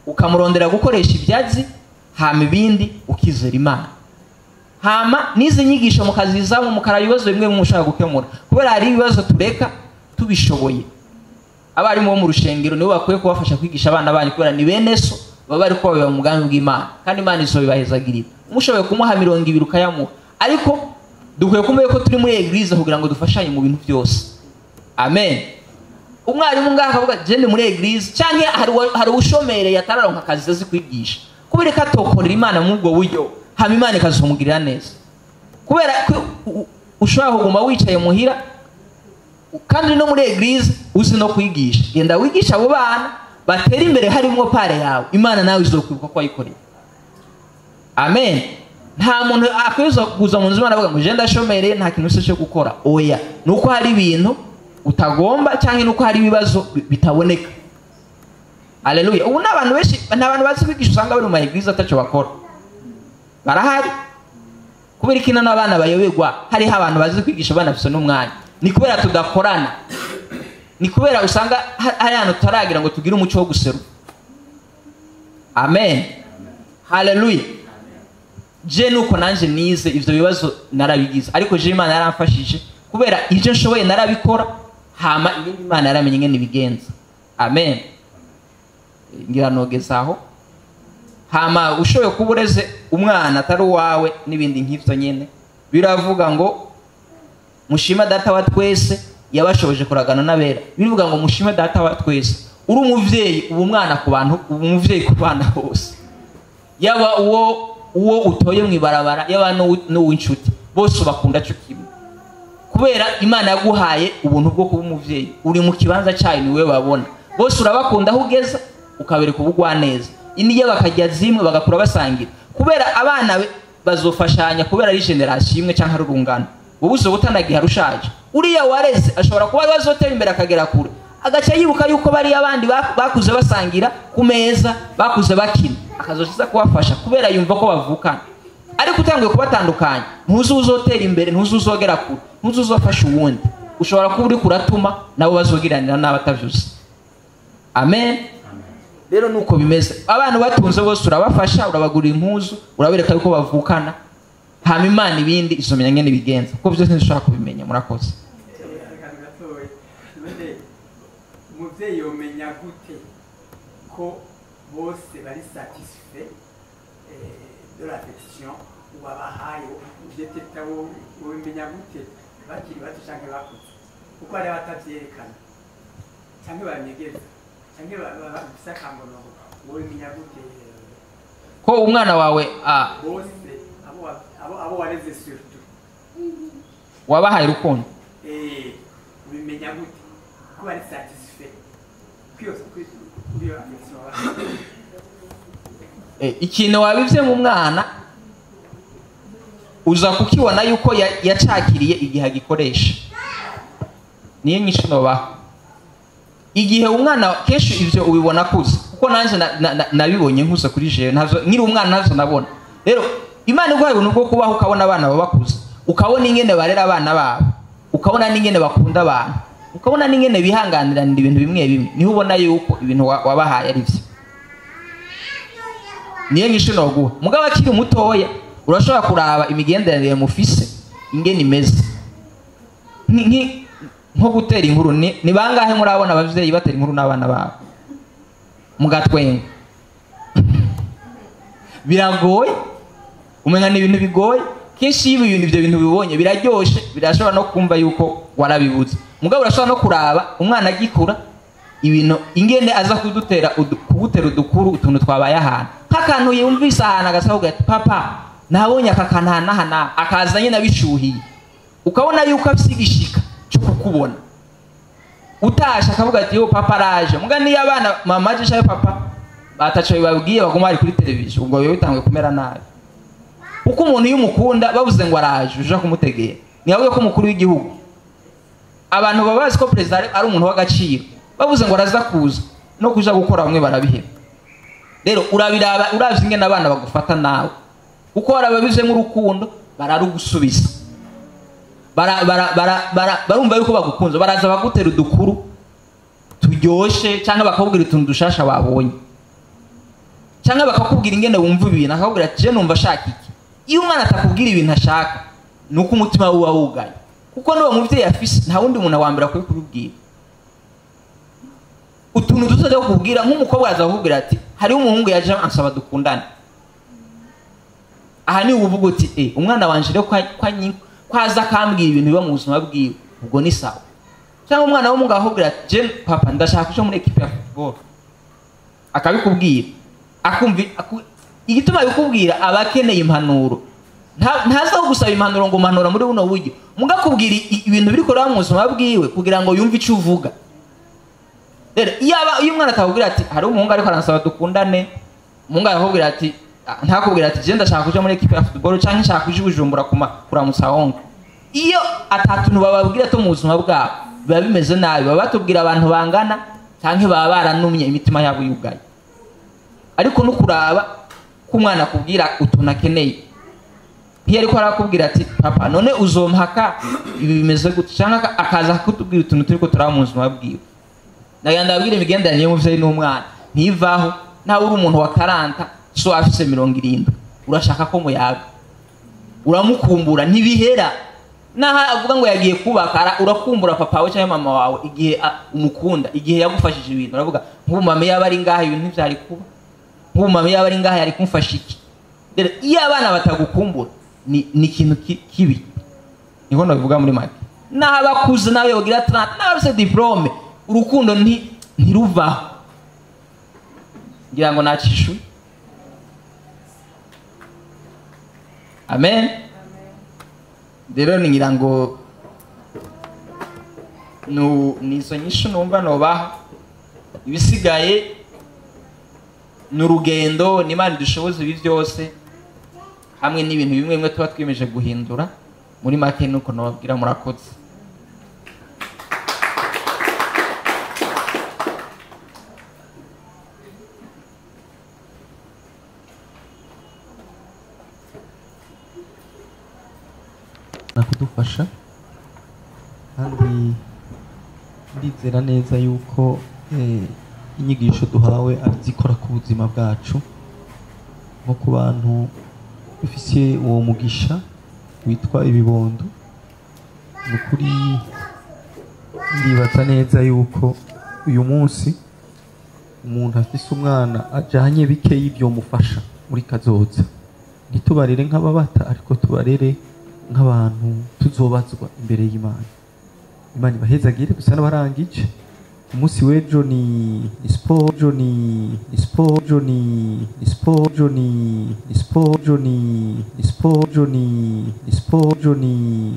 ukamurondera gukoresha ibyazi, hama ibindi ukizera Imana. Hama n'izi nyigisho mukazizamo mukara ibibazo bimwe bimwe mushaka gukemura, kubera hari ibibazo tureka tubishoboye. Abarimu bo mu rushengero nibo bakwiye kubafasha kwigisha abana banyu, kubera ni bene so baba bari ko babiba mu mugambi w'Imana, kandi Imana izobibahezagirira. Umushoboye kumuha 20 ukayamuha, ariko dukwiye kumenya ko turi muri eglise kugira ngo dufashanye mu bintu byose. Amen. Umwarimu ngaha akavuga je ndi muri eglise, canke hari ushomereye atararonka akazi azi kwigisha, kubera ko atokorera Imana mu ubwo buryo, hama Imana ikazomugirira neza. Kubera ko ushobora kuguma wicaye muhira kandi no muri eglise uzi no kwigisha, genda wigisha abo bana batera imbere harimo pare yawe, Imana nawe izokwibuka ko wayikoreye. Amen. Nta muntu akwiye kuza mu nzu Imana avuga ngo je ndashomereye nta kintu cyo gukora. Oya, nuko hari ibintu utagomba cyangwa nuko hari ibibazo bitaboneka. Haleluya. Ubu n'abantu benshi n'abantu bazi kwigisha usanga bari mu eglise ataco bakora. Barahari. Kubera ikina n'abana bayoberwa, hariho abantu bazi kwigisha abana bafise n'umwanya. Ni kubera tudakorana. Ni kubera usanga hari ahantu tutaragira ngo tugire umuco wo guseruka. Amen. Haleluya. Je nuko nanje nize ivyo bibazo narabigize, ariko je Imana yaramfashije kubera ivyo nshoboye narabikora, hama ibindi Imana yaramenye ngene ibigenza. Amen. Ngira nogezaho. Hama ushoboye kubureze umwana atari uwawe n'ibindi nk'ivyo nyene, biravuga ngo mushima data wa twese yabashoboje kuragana n'abera. Bivuga ngo mushime data wa twese. Uri umuvyeyi ubu mwana ku bantu, ubu umuvyeyi ku bana bose, yaba uwo utoye mwibarabara, yaba n'uw'inshuti, bose ubakunda cyo kimwe. Kubera Imana yaguhaye ubuntu bwo kuba umuvyeyi, uri mu kibanza cyayo niwe babona bose, urabakunda aho ugeza ukabereka ubugwa neza. Iniye bakajya zimwe bagakura basangira, kubera abana bazofashanya, kubera ari generation imwe canke ari urungano. Wowe uzobutanagiye harushaje, uriya wareze ashobora kuba bazotera imbere akagera kure, agaca yibuka yuko bari abandi bakuze basangira ku meza, bakuze bakina, akazoshiza kubafasha kubera yumva ko bavukana. Ariko utanguye kubatandukanya, ntuzi uzotera imbere, ntuzi uzogera kure, ntuzi uzofasha uwundi. Ushobora kuba uri kuratuma nabo bazogiranira n'abatavyuze. Amen. Rero nuko bimeze, abantu batunze bose urabafasha, urabagurira impuzu, urabereka yuko bavukana, hama Imana ibindi izomenya ngene bigenza, kuko byose ntishobora kubimenya. Murakoze. Umuvyeyi yomenya gute ko bose bari satisfait de l'affection wabahaye? Uvyeteta womenya gute bakiri bato canke bakuze? Kuko hari abatavyerekana canke banyegeza canke bafise akangonongo. Womenya gute ko umwana wawe bose abo wareze surtout wabahaye urukundo? Ubimenya gute ko bari satisfait kuri affection wabahaye? Ikintu wabivye mu mwana uza kukibona yuko yacakiriye igihe agikoresha. Niyo nyinshi nobaho. Igihe umwana kenshi ivyo ubibona kuza, kuko nanje nabibonye nkuza kuri jewe, ntavyo nkiri umwana ntavyo nabona. Rero Imana iguhaye ubuntu bwo kubaho ukabona abana babakuza, ukabona ingene barera abana babo. ukabona n'ingene bakunda abantu, ukabona n'ingene bihanganiranira ibintu bimwe bimwe, niho ubona yuko ibintu wabahaye ari byo. Niyo nyishu noguha. Mugabo akiri mutoya urashobora kuraba imigenderanire mufise ingene imeze. Nko gutera inkuru, ni bangahe murabona abavyeyi batera inkuru n'abana babo mugatwenga? Biragoye, umenya ni ibintu bigoye. Kenshi iyo ibintu ibyo bintu bibonye biraryoshe, birashobora no kumva yuko warabibuze. Mugabo urashobora no kuraba umwana agikura ibintu ingene aza kudutera kugutera udukuru, utuntu twabaye ahantu, nk'akantu yumvise ahantu agasahuga ati papa nabonye aka kantu aha n'aha n'aha, akaza nyine abishuhiye, ukabona yuko afise igishika cyo kukubona. Utasha akavuga ati yo papa araje. Muga niyo abana mama aje canke papa bataco bibabwiye, baguma bari kuri televiziyo, ubwo biba bitanguye kumera nabi. Uko umuntu iyo umukunda bavuze ngo araje, uja kumutegera. Ni ko umukuru w'igihugu abantu baba bazi ko president ari umuntu w'agaciro, bavuze ngo araza kuza no kuja gukora bamwe barabiheba. Rero urabiraba, uravye ingene abana bagufata nawe, uko warababizemo urukundo bararugusubiza, barumva yuko bagukunze, baraza bagutera udukuru turyoshe, cyangwa bakakubwira utuntu dushasha babonye, cyangwa bakakubwira ingene wumva ibintu, akakubwira ati je numva ashaka iki. Iyo umwana atakubwira ibintu ashaka, nuko umutima we uba wugaye, kuko n'uwo muvyeyi afise nta wundi muntu wa mbere akwiye kubibwira. Utuntu duto kukubwira, nk'umukobwa aza kukubwira ati hariho umuhungu yaje ansaba dukundane. Aha ni uvuga uti umwana wanje rero kwaza akambwira ibintu biba mu buzima bwiwe, ubwo ni sawa. Cyangwa umwana w'umuhungu akakubwira ati je papa ndashaka kuja muri equipe ya football, akabikubwira, akumva igituma bikubwira aba akeneye impanuro. Ntaza gusaba impanuro ngo manura muri buno buryo, mugakubwira ibintu biri kuraba mu buzima bwiwe kugira ngo yumve ico uvuga. Rero iyo umwana atakubwira ati hari umuhungu ariko aransaba dukundane, umuhungu arakubwira ati ntakubwira ati je ndashaka kuja muri equipe ya football canke nshaka kuja Bujumbura kuramutsa onke, iyo atatuntu bababwira to mu buzima bwabo biba bimeze nabi. Baba batubwira abantu bangana canke baba baranumye imitima yabo yugaye. Ariko no kuraba ko umwana akubwira utuntu akeneye, iyo ariko arakubwira ati papa none uzompaka ibi bimeze gute, canke akaza kutubwira utuntu turiko turaba mu buzima bwiwe. Nagira ndabwira imigenderanire y'umuvyeyi n'umwana ntivaho. Nawe uri umuntu wa 40 so afise 70, urashaka ko muyaga, uramukumbura, ntibihera. Naha avuga ngo yagiye kubaka, urakumbura papa we cyangwa mama wawe igihe umukunda, igihe yagufashije ibintu. Uravuga nk'ubu mama yaba ari ngaha ibintu ntivyari kuba, nk'ubu mama yaba ari ngaha yari kumfasha iki. Rero iyo abana batagukumbura ni ikintu kibi, niko nabivuga muri make. Naho abakuze nawe yogira 30, naho afise diplome, urukundo ntiruvaho. Ngira ngo nacishuye. Amen. Rero ngira ngo nizo nyishu numva nobaha. Ibisigaye ni urugendo, ni Imana idushoboza ibi byose, hamwe n'ibintu bimwe bimwe tuba twiyemeje guhindura. Muri make nuko nababwira, murakoze. Kudufasha kandi ndizera neza yuko inyigisho duhawe ari zikora ku buzima bwacu, nko ku bantu dufise uwo mugisha witwa ibibondo. Nukuri ndibaza neza yuko uyu munsi umuntu afise umwana ajanye bike y'ibyo mufasha muri kazoza, ntitubarere nk'ababata, ariko tubarere nk'abantu tuzobazwa imbere y'Imana. Imana ibahezagire gusa n'abarangije. Umunsi w'ejo ni sport, jo ni sport, jo ni sport, jo ni sport, jo ni sport, jo ni sport, jo ni.